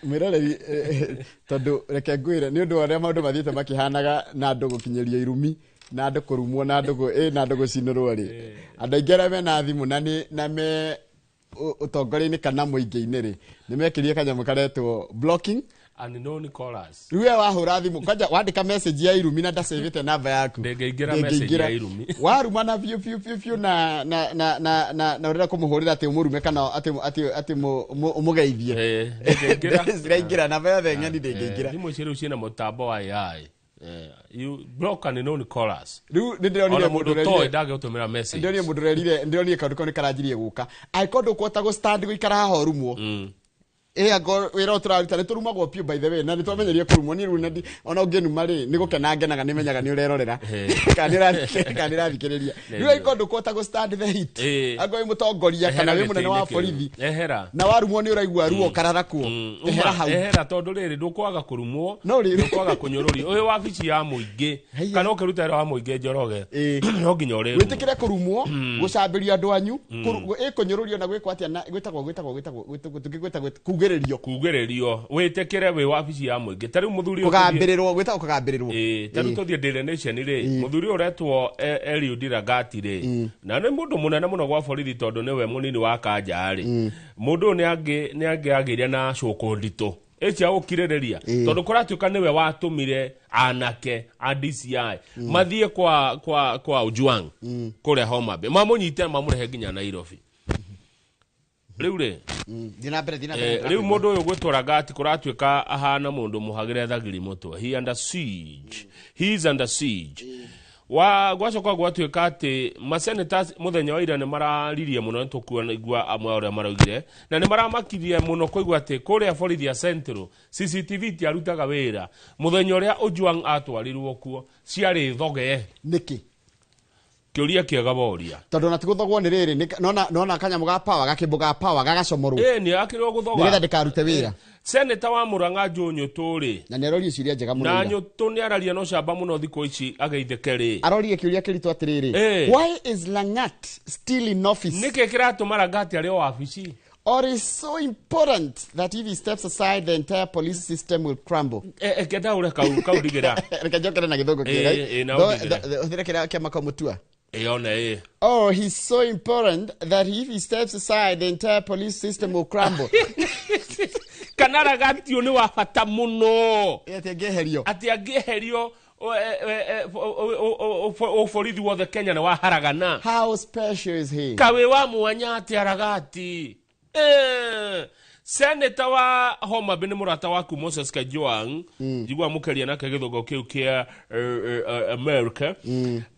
Mwĩroreri, tondũ reke ngwĩre, nĩ ũndũ wa ũrĩa maũndũ mathiĩte makĩhanaga na andũ gũkinyĩrio irumi na andũ kũrumwo na andũ na andũ gũcinũrwo rĩ, andũ aingĩ arĩa mena thimũ na nĩ na me ũtongoria-inĩ kana mũingĩ-inĩ rĩ, nĩ mekĩrire kanyamũ karetwo blocking unknown callers. Rĩu we wahũra thimũ, kwanja wandĩka message ya irumi na ndacĩvĩte namba yaku, Ndĩngĩingĩra message ya irumi. Warumana biũ biũ biũ biũ na ũrenda kũmũhũrĩra atĩ ũmũrume kana atĩ ũmũgeithie, Ndĩngĩingĩra. Ciraingĩra namba yothe ng'eni ndĩngĩingĩra. Thimũ ici rĩu ciĩna mũtambo wa AI. You block unknown callers. Rĩu nĩ ndĩronire Ona mũndũ mũndũ toĩ ũrerire ndangĩgũtũmĩra message. Ndĩronire mũndũ ũrerire, ndĩronire kaũndũ kau nĩ karanjirie gũka, angĩkorwo ndũkũhota gũ stand gũikara haha ũrumwo, ĩ ango wĩra ũyũ tũraruta nĩ tũrumagwo piũ, by the way, na nĩ twamenyerie kũrumwo. Niĩ rĩu ona ũngĩnuma rĩ, nĩ gũkena ngenaga, nĩ menyaga nĩ ũrerorera kana nĩ ũrathikĩrĩria. Rĩu angĩkorwo ndũkũhota gũ stand the heat, angĩkorwo wĩ mũtongoria kana Ehera wĩ mũnene wa gĩtĩ-inĩ kĩu. borithi Ehera. na warumwo nĩ ũraigua ruo ũkararakwo, ehera Uma, hau. Ehera, tondũ rĩrĩ ndũkwaga kũrumwo, No rĩrĩ- ndũkwaga kũnyũrũrio ũyũ wabici ya mũingĩ Haiya. kana ũkĩruta wĩra wa mũingĩ, Njoroge, no nginya ũrĩrumwo. Wĩtĩkĩre kũrumwo, gũcambĩrio andũ anyu, kũnyũrũrio na gwĩkwo atĩa na gwĩtagwo tũngĩgwĩta kugĩrĩrio. Kugĩrĩrio, wĩtĩkĩre wĩ wabici ya mũingĩ. Ta rĩu mũthuri ũyũ Kũgambĩrĩrwo, gwĩtagwo kũgambĩrĩrwo. Ĩĩ, ta rĩu tũthiĩ Daily Nation rĩ, mũthuri ũyũ ũretwo Eliud Lagat rĩ, na nĩ mũndũ mũnene mũno gwa borithi tondũ nĩwe mũnini wa kanja rĩ, mũndũ ũyũ nĩ angĩagĩire na cũkũ nditũ ĩcia gũkirĩrĩria, tondũ kũratuĩka nĩwe watũmire anake a DCI mathiĩ kwa Ojwang kũrĩa Homa Bay, mamũnyite, mamũrehe nginya Nairobi. Rĩu rĩ, Thiĩ na mbere, thiĩ na mbere. Rĩu mũndũ ũyũ gwĩtwo Ragati kũratuĩka ahana mũndũ mũhagĩre thagiri mũtwe. He under siege, he is under siege. Wa gwacoka gwatuĩka atĩ masenators mũthenya wa ira nĩ mararirie mũno, nĩ tũkuigua amwe a ũrĩa maraugire, na nĩ maramakirie mũno kũigua atĩ kũrĩa borithi ya Central CCTV itiarutaga wĩra mũthenya ũrĩa Ojwang atwarirwo kuo, ciarĩ thoge. Nĩkĩ? Kĩũria kĩega woria. Tondũ ona ti gũthogwo nĩ rĩrĩ, nona kanyamũ ga power, gakĩmbũ ga power gagacomorwo Nĩ akĩrwo gũthoga nĩgetha ndĩkarute wĩra. Seneta wa Murang'a Joe Nyũtũ rĩ, Na nĩ arorie ciũria njega mũno na ira. Nyũtũ nĩ araria no camba mũno thikũ ici ageithĩke rĩ. Arorie kĩũria kĩritũ atĩrĩrĩ, why is Langat still in office? Nĩkĩ kĩratũma Rangati arĩ o wabici? Or is so important that if he steps aside, the entire police system will crumble? Kendaũre kau ndigĩra. Reke njokere na gĩthũngũ kĩega. Na ũndigĩre. Hũthĩre kĩrĩa kĩa Makau Mutua. Ĩ, one ĩ. Oh, he's so important that if he steps aside, the entire police system will crumble. Kana Ragati ũyũ nĩ wa bata mũno atĩ angĩeherio, atĩ angĩeherio ũborithi wothe Kenya nĩ waharagana. How special is he? Kawĩ wa mwanya atĩ Aragati. Senator wa Homa Bay nĩ mũrata waku Moses Kajwang, njigua mũkeria nake gĩthũngũ kĩu kĩa America,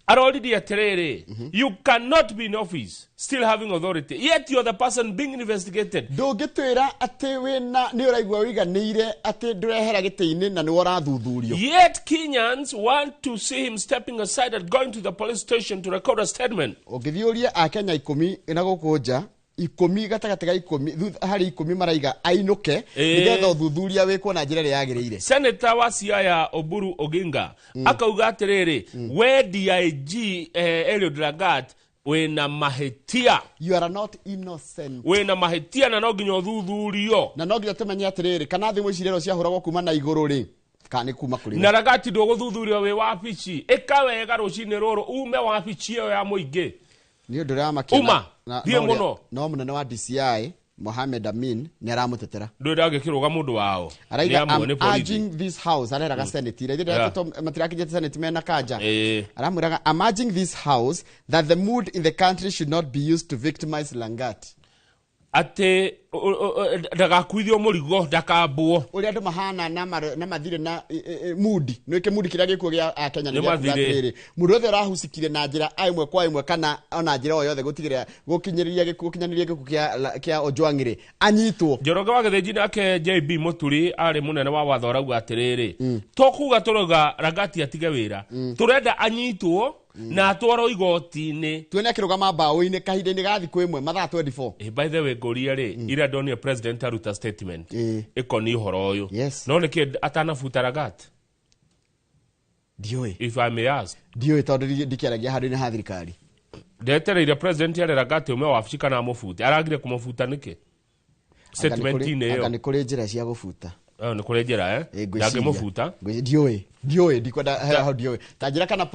aroririe atĩrĩrĩ, you cannot be in office still having authority, yet you are the person being investigated. Ndũngĩtwĩra atĩ wĩna nĩ ũraigua ũiganĩire atĩ ndũrehera gĩtĩ-inĩ na nĩwe ũrathuthurio. Yet Kenyans want to see him stepping aside and going to the police station to record a statement. Ũngĩthiĩ ũrie akenya 10 na gũkũ nja, 10 gatagatĩ ga 10, harĩ 10 maraiga ainũke nĩgetha ũthuthuria wĩkwo na njĩra ĩrĩa yagĩrĩire. Senator wa Siaya Oburu Oginga akauga atĩrĩrĩ, we DIG Eliud Lagat wĩna mahĩtia. You are not innocent. Wĩna mahĩtia na no nginya ũthuthurio. Na no nginya tũmenye atĩrĩrĩ, kana thimũ ici rero ciahũragwo kuma na igũrũ rĩ, kana nĩ kuma kũrĩ Na Ragati, ndũgũthuthurio wĩ wabici. Ĩka wega rũcinĩ rũrũ ume wabici ĩyo ya mũingĩ. Nĩ ũndũ ũrĩa wamakia. Uma, thiĩ mũno. No mũnene wa DCI Mohamed Amin nĩ aramũtetera. Ndũĩ ndangĩkĩrũga mũndũ wao. Araiga, Nĩ amwe I'm nĩ borithi. urging this house, areraga senate ira matirakinyĩte senate mena kanja. Aramwĩraga, I'm urging this house that the mood in the country should not be used to victimize Langat. Atĩ ndagakuithio mũrigo, ndakambwo. Ũrĩa andũ mahana na mathirĩ na mudi nĩ kĩmudi kĩrĩa gĩkuo gĩa Akenya nĩ Nĩ gĩa kuga mathirĩ. atĩrĩrĩ, mũndũ wothe ũrahucikire na njĩra ĩmwe kwa ĩmwe kana ona njĩra o yothe gũtigĩrĩra gũkinyĩrĩria gĩkuũ gũkinyanĩria gĩkuũ kĩa Ojwang rĩ, anyitwo. Njoroge wa Gĩthĩnji nake JB Mũturi arĩ mũnene wa watho arauga atĩrĩrĩ, to kuga tũrauga Rangati atige wĩra, tũrenda anyitwo na atwarwo igoti-inĩ. Tuone akĩrũgama mbaũ-inĩ kahinda-inĩ ga thikũ 1, mathaa 24. By the way, ngũrie rĩ, ira ndonire president aruta statement ĩkoniĩ ũhoro ũyũ. No nĩkĩ atanabuta Lagat? Ndiũĩ. If I may ask. Ndiũĩ tondũ ndikĩaragia handũ-inĩ ha thirikari. Ndetereire president areraga atĩ ume wabici kana amũbute, aragire kũmũbuta nĩkĩ? Statement-inĩ Anga ĩyo. nĩ kũrĩ njĩra cia gũbuta. Ĩyo nĩ kũrĩ njĩra, eh? Ĩ, ngwĩciria. Ndangĩmũbuta. Ndiũĩ ndikwenda hau, ndiũĩ ta njĩra kana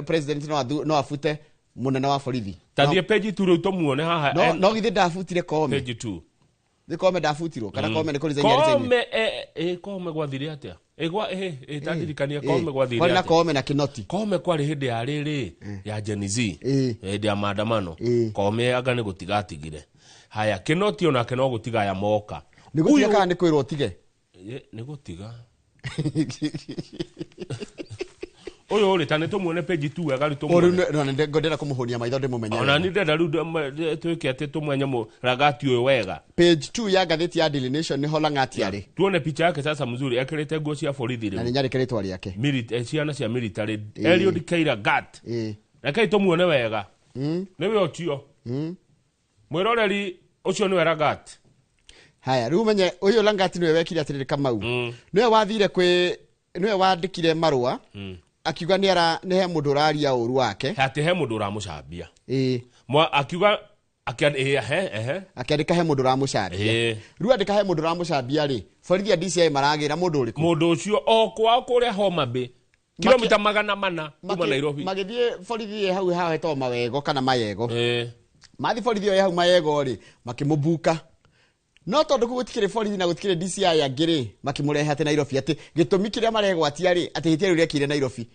president no abute mũnene wa borithi. Tathiĩ page 2 rĩu tũmuone haha. No no githĩ ndabutire Koome? Page 2. Nĩ Koome ndabutirwo kana Koome nĩ kũresign aresign? Kome, Kome gwathire atĩa? Gwa tandirikania Kome gwathire Kwarĩ na atĩa? Koome na Kinoti. Kome kwarĩ hĩndĩ ya rĩrĩ ya Gen Z, hĩndĩ ya maandamano. Kome anga nĩ gũtiga atigire. Haya, Kinoti onake no gũtiga aya moka. Nĩ gũtiga kana nĩ kwĩrwo ũtige? Nĩ gũtiga. Ũyũ rĩ, ta nĩ tũmuone page 2 wega rĩu O tũmuone. rĩu ngwendera kũmũhũnia maitho ndĩmũmenye Ona wega. ni ndĩrenda rĩu twĩke atĩ tũmwenye mũragati ũyũ wega. Page 2 ya ngathĩti ya Daily Nation nĩho Lang'ati arĩ. Tuone picha yake sasa mzuri, ekĩrĩte nguo cia borithi Na rĩu. nĩ nyandĩke rĩtwa rĩake. Ciana cia military. Eliud Keira Gat. Rekei tũmuone wega. Nĩwe ũcio. Mwĩroreri, ũcio nĩwe Lagat. Haya, rĩu menye ũyũ Lang'ati nĩwe wekire atĩrĩrĩ, Kamau, nĩwe wathire kwĩ, nĩwe wandĩkire marũa akiuga nĩ ara nĩ he mũndũ ũraria ũru wake. Atĩ he mũndũ ũramũcambia. Akiuga he ehe. Akĩandĩka he mũndũ ũramũcambia. Rĩu andĩka he mũndũ ũramũcambia rĩ, borithi a DCI maragĩra mũndũ ũrĩkũ? Mũndũ ũcio o kwao kũrĩa Homa Bay, kilomita 400 kuma Nairobi. Magĩthiĩ borithi ĩ hau hahetwo Mawego kana Mayego. Mathi borithi ĩyo ĩ hau Mayego rĩ, makĩmũbuka, no tondũ kũu gũtikĩrĩ borithi na gũtikĩrĩ DCI angĩ rĩ, makĩmũrehe atĩ Nairobi, atĩ gĩtũmi kĩrĩa maregwatia rĩ, atĩ ihĩtia rĩu rĩekĩire Nairobi.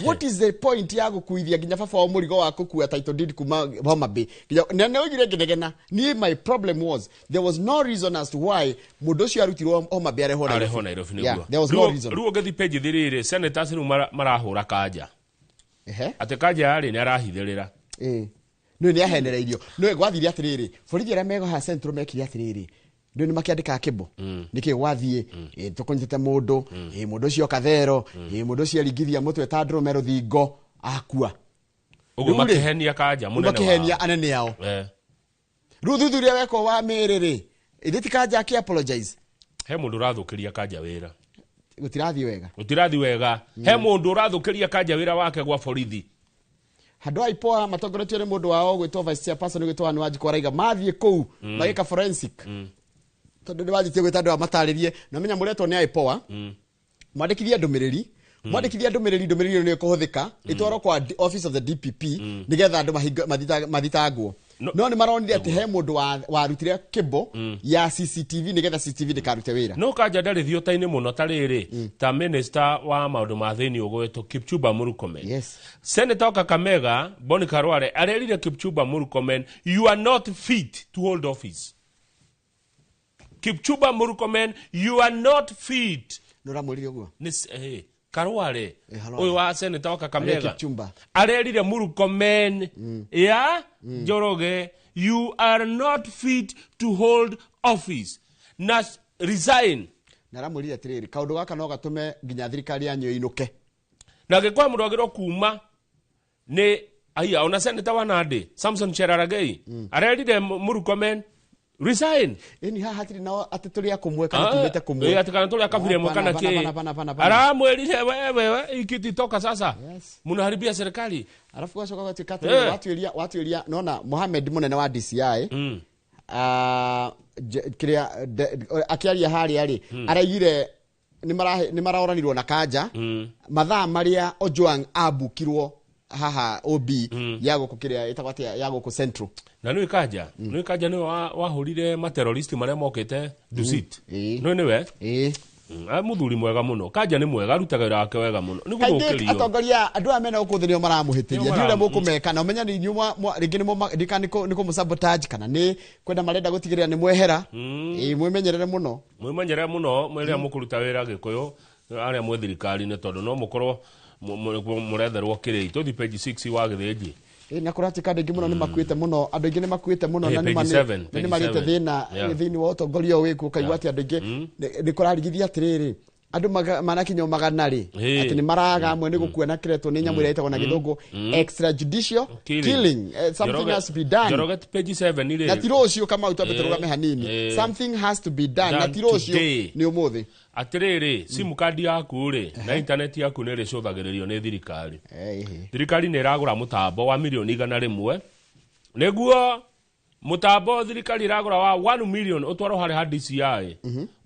What is the point ya gũkuithia nginya baba wa mũrigo wa gũkua title deed kuma Homa Bay nginya na nĩ oigire ngĩnegena? Niĩ my problem was there was no reason as to why mũndũ ũcio arutirwo Homa Bay arehwo Nairobi. Arehwo Nairobi. Yeah, Nĩguo. there was no reason. Rĩu ũngĩthi page 3 rĩ, senators rĩu marahũra Kanja. Atĩ Kanja rĩ, nĩ arahithĩrĩra. Nĩ nĩ ahenereirio. Nĩ gwathire atĩrĩrĩ, borithi arĩa mego haha Central mekire atĩrĩrĩ, nĩ nĩ makĩandĩka kĩbo nĩkĩ gwathiĩ, tũkũnyitĩte mũndũ, mũndũ ũcio kathero, mũndũ ũcio aringithia mũtwe ta ndũrũme rũthingo akua. Ũguo Rĩu rĩ, makĩhenia Kanja mũnene wao. Makĩhenia anene ao. Rĩu thuthuria wekwo wa mĩrĩ rĩ, ithe ti Kanja akĩ apologize? He mũndũ ũrathũkĩria Kanja wĩra. Gũtirathiĩ wega. Gũtirathi wega. He mũndũ ũrathũkĩria Kanja wĩra wake gwa borithi. Handũ a IPOA matongoretio nĩ mũndũ wao gwĩtwo vice chairperson gwĩtwo Anne Wanjikũ araiga mathiĩ kũu magĩka forensic, tondũ nĩ wanjĩtie gwĩta andũ aya matarĩrie na menya mũretwo nĩ IPOA, mwandĩkithie ndũmĩrĩri, mwandĩkithia ndũmĩrĩri, ndũmĩrĩri ĩyo nĩ ĩkũhũthĩka ĩtwarwo kwa office of the DPP nĩgetha andũ mathitangwo. No nĩ maronire atĩ he mũndũ warutire kĩbo ya CCTV nĩgetha CCTV ndĩkarute wĩra. No Kanja ndarĩ thiota-inĩ mũno ta rĩrĩ, ta minister wa maũndũ ma thĩinĩ ũgwĩtwo Kipchumba Murkomen. Senator wa Kakamega Boni Khalwale arerire Kipchumba Murkomen, "You are not fit to hold office." Kipchumba Murkomen, "You are not fit." Nĩ ũramwĩrire ũguo? Nĩ Khalwale. Khalwale. Ũyũ wa senator wa Kakamega. Kipchumba. Arerire Murkomen ya Njoroge, "You are not fit to hold office," na resign. Na aramwĩrire atĩrĩrĩ, kaũndũ gaka no gatũme nginya thirikari yanyu ĩinũke. Na angĩkorwo mũndũ agĩrwo kuma nĩ aiya, ona senator wa Nandi Samson Cherargei arerire Murkomen, "Resign." Ĩni haha hatirĩ na atĩ tũrĩ a kũmwe kana tumĩte kũmwe. Atĩ kana tũrĩ a kabira ĩmwe Hapana, kana hapana, kĩ. hapana, hapana, hapana. Aramwĩrire, wewe ikiti toka sasa. Mnaharibia serikali. Arabu gacoka gatuĩka atĩrĩrĩ, watuĩria nona Mohamed mũnene wa DCI, kĩrĩa akĩaria harĩa rĩ, araigire nĩ maraoranirwo na Kanja mathaa marĩa Ojwang ambukirwo haha OB ya gũkũ kĩrĩa ĩtagwo atĩa, ya gũkũ Central. Na nĩ Kanja nĩwe wahũrire materrorist marĩa mokĩte Dusit. Nĩ nĩwe. Ĩĩ. Mũthuri mwega mũno. Kanja nĩ mwega, arutaga wĩra wake wega mũno, nĩ Kaingĩ gũthũkĩrio. atongoria andũ aya mena gũkũ thĩ nĩo maramũhĩtĩria. Nĩo Ndiũĩ ũrĩa mũkũmeka na ũmenya nĩ inyuĩ rĩngĩ nĩmo ndika nĩ kũmũ-sabotage kana nĩ kwenda marenda gũtigĩrĩra nĩ mwehera. Ĩĩ, mwĩmenyerere mũno. Mwĩmenyerere mũno rĩrĩa mũkũruta wĩra, Gĩkũyũ arĩa mwĩ thirikari-inĩ, tondũ no mũkorwo mũretherwo kĩrĩi. Tũthi page 6 wa Gĩthĩnji. Ĩĩ, na kũratuĩka andũ aingĩ mũno nĩ makuĩte mũno, andũ aingĩ nĩ makuĩte mũno na Page 7, na nĩ page marĩte 7. thĩna thĩinĩ wa ũtongoria ũyũ wĩkuo. Ũkaigua atĩ andũ aingĩ nĩ kũrarigithia atĩrĩrĩ, andũ manakinya 100 rĩ, atĩ nĩ maraga amwe nĩ gũkua na kĩretwo nĩ nyamũ ĩrĩa ĩtagwo na gĩthũngũ extrajudicial killing. Something has to be done. Njoroge, page 7 rĩ. Na ti rũciũ, Kamau, twambe tũrũgame hanini. Something has to be done na Done ti rũciũ, today. nĩ ũmũthĩ. Atĩrĩrĩ, sim card yaku rĩ na internet yaku nĩ ĩrĩcũthagĩrĩrio nĩ thirikari. Thirikari nĩ ĩragũra mũtambo wa mirioni 100. Nĩguo mũtambo thirikari ĩragũra wa 1 million ũtwarwo harĩa ha DCI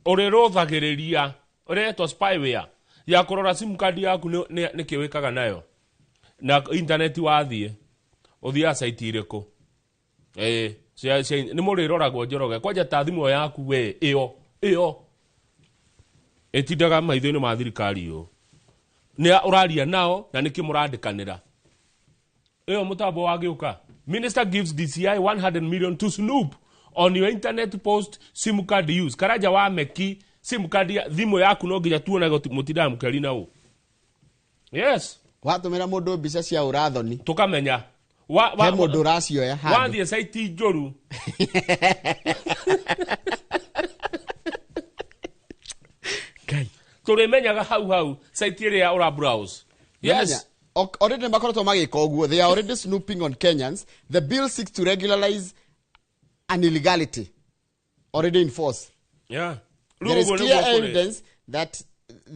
ũrĩrũthagĩrĩria, ũretwo spyware ya kũrora sim card yaku nĩkĩ wĩkaga nayo na intaneti, wathiĩ ũthiaga site irĩkũ. Nĩ mũrĩroragwo, Njoroge, kwanja ta thimũ ĩyo yaku we ĩyo ĩyo ĩtindaga maitho-inĩ ma thirikari, ũũ nĩ ũraria nao na nĩkĩ mũrandĩkanĩra ĩyo mũtambo wagĩũka. Minister gives DCI 100 million to snoop on your internet post, sim card use. Karanja wa meki sim card ya thimũ yaku no nginya tuonage mũtindaga mũkĩaria na ũ. Yes. Watũmĩra mũndũ mbica cia ũrathoni, tukamenya he mũndũ ũracioya handũ. Wathiĩ site njũru. Ngai. Tũrĩmenyaga hau hau site ĩrĩa ũra browse. Yes. Already makoretwo magĩka ũguo. They are already snooping on Kenyans. The bill seeks to regularize an illegality already in force. There is Rĩu ũguo clear nĩguo kũrĩ. evidence that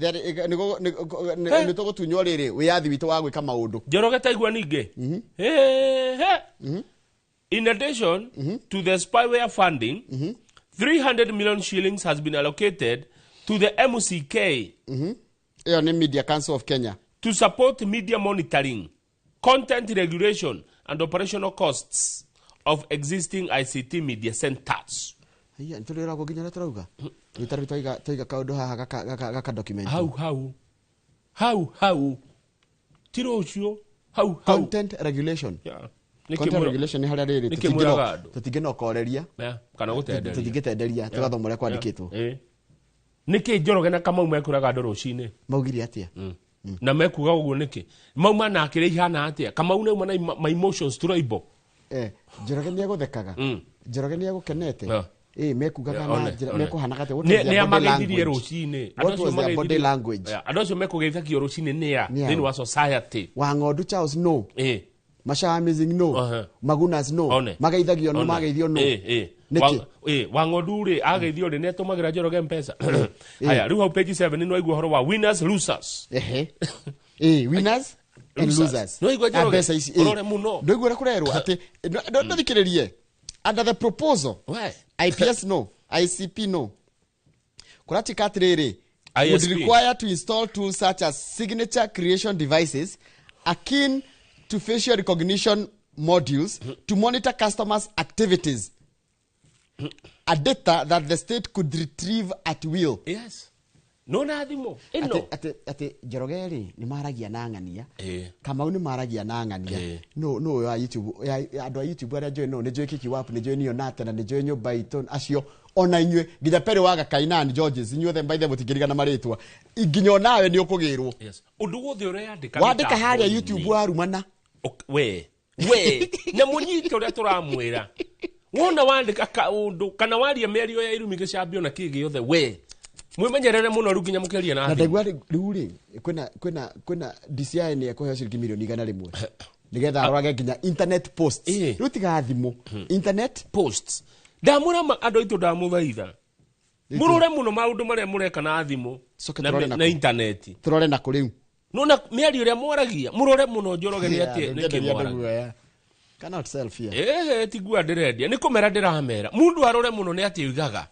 there nĩ tũgũtunywo rĩrĩ wĩyathi witũ wa gwĩka maũndũ. Njoroge, taigua ningĩ. He. In addition to the spyware funding, 300 million shillings has been allocated to the MCK Ĩyo nĩ Media Council of Kenya. to support media monitoring, content regulation and operational costs of existing ICT media centers. Haiya, nĩ tũrĩragwo nginya ũrĩa tũrauga. Rĩu ta rĩu twaiga kaũndũ haha gaka document. Hau hau hau hau, ti rũciũ, hau hau. Content regulation. Yeah. Nĩkĩ Content regulation nĩ harĩa rĩrĩ nĩkĩ mũraga andũ? Tũtingĩnokoreria. Yeah, kana gũtenderia. Tũtingĩtenderia, tũgathoma ũrĩa kwandĩkĩtwo. Nĩkĩ Njoroge na Kamau mekwĩraga andũ rũcinĩ? Maugire atĩa? Na mekuga ũguo nĩkĩ? Mauma na akĩrĩa ihana atĩa? Kamau nĩauma na ma emotions tribal. Njoroge nĩ egũthekaga, Njoroge nĩ egũkenete. Yeah. Mekugaga na One, njĩra one. mekuhanaga atĩa? What Nĩ was their nĩ body amageithirie language? rũcinĩ. What was their body language? Yeah, andũ acio mekũgeithagio rũcinĩ nĩa Nĩ a? thĩinĩ wa society. Wa Ng'ondu Charles no. Masha Amazing no. Magunas no. One. Mageithagio no. One. Mageithio no. Nĩkĩ? Wa Ng'ondu rĩ, ageithio rĩ, nĩ atũmagĩra Njoroge mpesa. Haya, rĩu hau page 7 nĩ waigua ũhoro wa winners, losers. Ehe, winners and Losers. losers. Nĩ waigua, Ah, Njoroge? mbeca ici. Ũrore mũno. Ndũigua ũrĩa kũrerwo atĩ ndũthikĩrĩrie, under the proposal, We. IPS no, ICP no, kũratika atĩrĩrĩ, would ISP. require to install tools such as signature creation devices akin to facial recognition modules to monitor customers' activities, a data that the state could retrieve at will. Yes, nona thimũ Atĩ ĩno. atĩ Njoroge rĩ, nĩ maragia na ng'ania. Kamau nĩ maragia na ng'ania. No no ya YouTube ya andũ a YouTube arĩa njũĩ, no nĩ njũĩ Kiki Wap, nĩ njũĩ Nio Nate, na nĩ njũĩ nyũmba itũ acio, ona inyuĩ nginya Perry wa Gakaina and Georges, inyuothe mbaithe mũtingĩrigana marĩtwa, nginya onawe nĩ ũkũgĩrwo. Yes, ũndũ wothe ũreyandĩka Wandĩka harĩa mĩtambo-inĩ. YouTube warumana. We na mũnyite ũrĩa tũramwĩra, wona wandĩka kaũndũ kana waria mĩario ya irumi, gĩcambio na kĩ gĩothe, we mwĩmenyerere mũno rĩu nginya mũkĩaria na Na thimũ. ndaigua rĩu rĩ kwĩna DCI nĩ ekũheo ciringi milioni 100 nĩgetha arorage nginya internet posts. Rĩu tiga thimũ, internet Posts. Ndamwĩra andũ aitũ, ndamũthaitha mũrore mũno maũndũ marĩa mũreka na thimũ Coke na, tũrore na nakũ. intaneti. Tũrore nakũ rĩu? Nona mĩario ĩrĩa mwaragia, mũrore mũno, Njoroge, nĩ atĩ nĩkĩ Ndũngĩenderia andũ mwaragia. guoya. Cannot self here. Ĩhĩ, ti guoya ndĩrendia, nĩ kũmera ndĩramera mũndũ arore mũno nĩ atĩ oigaga.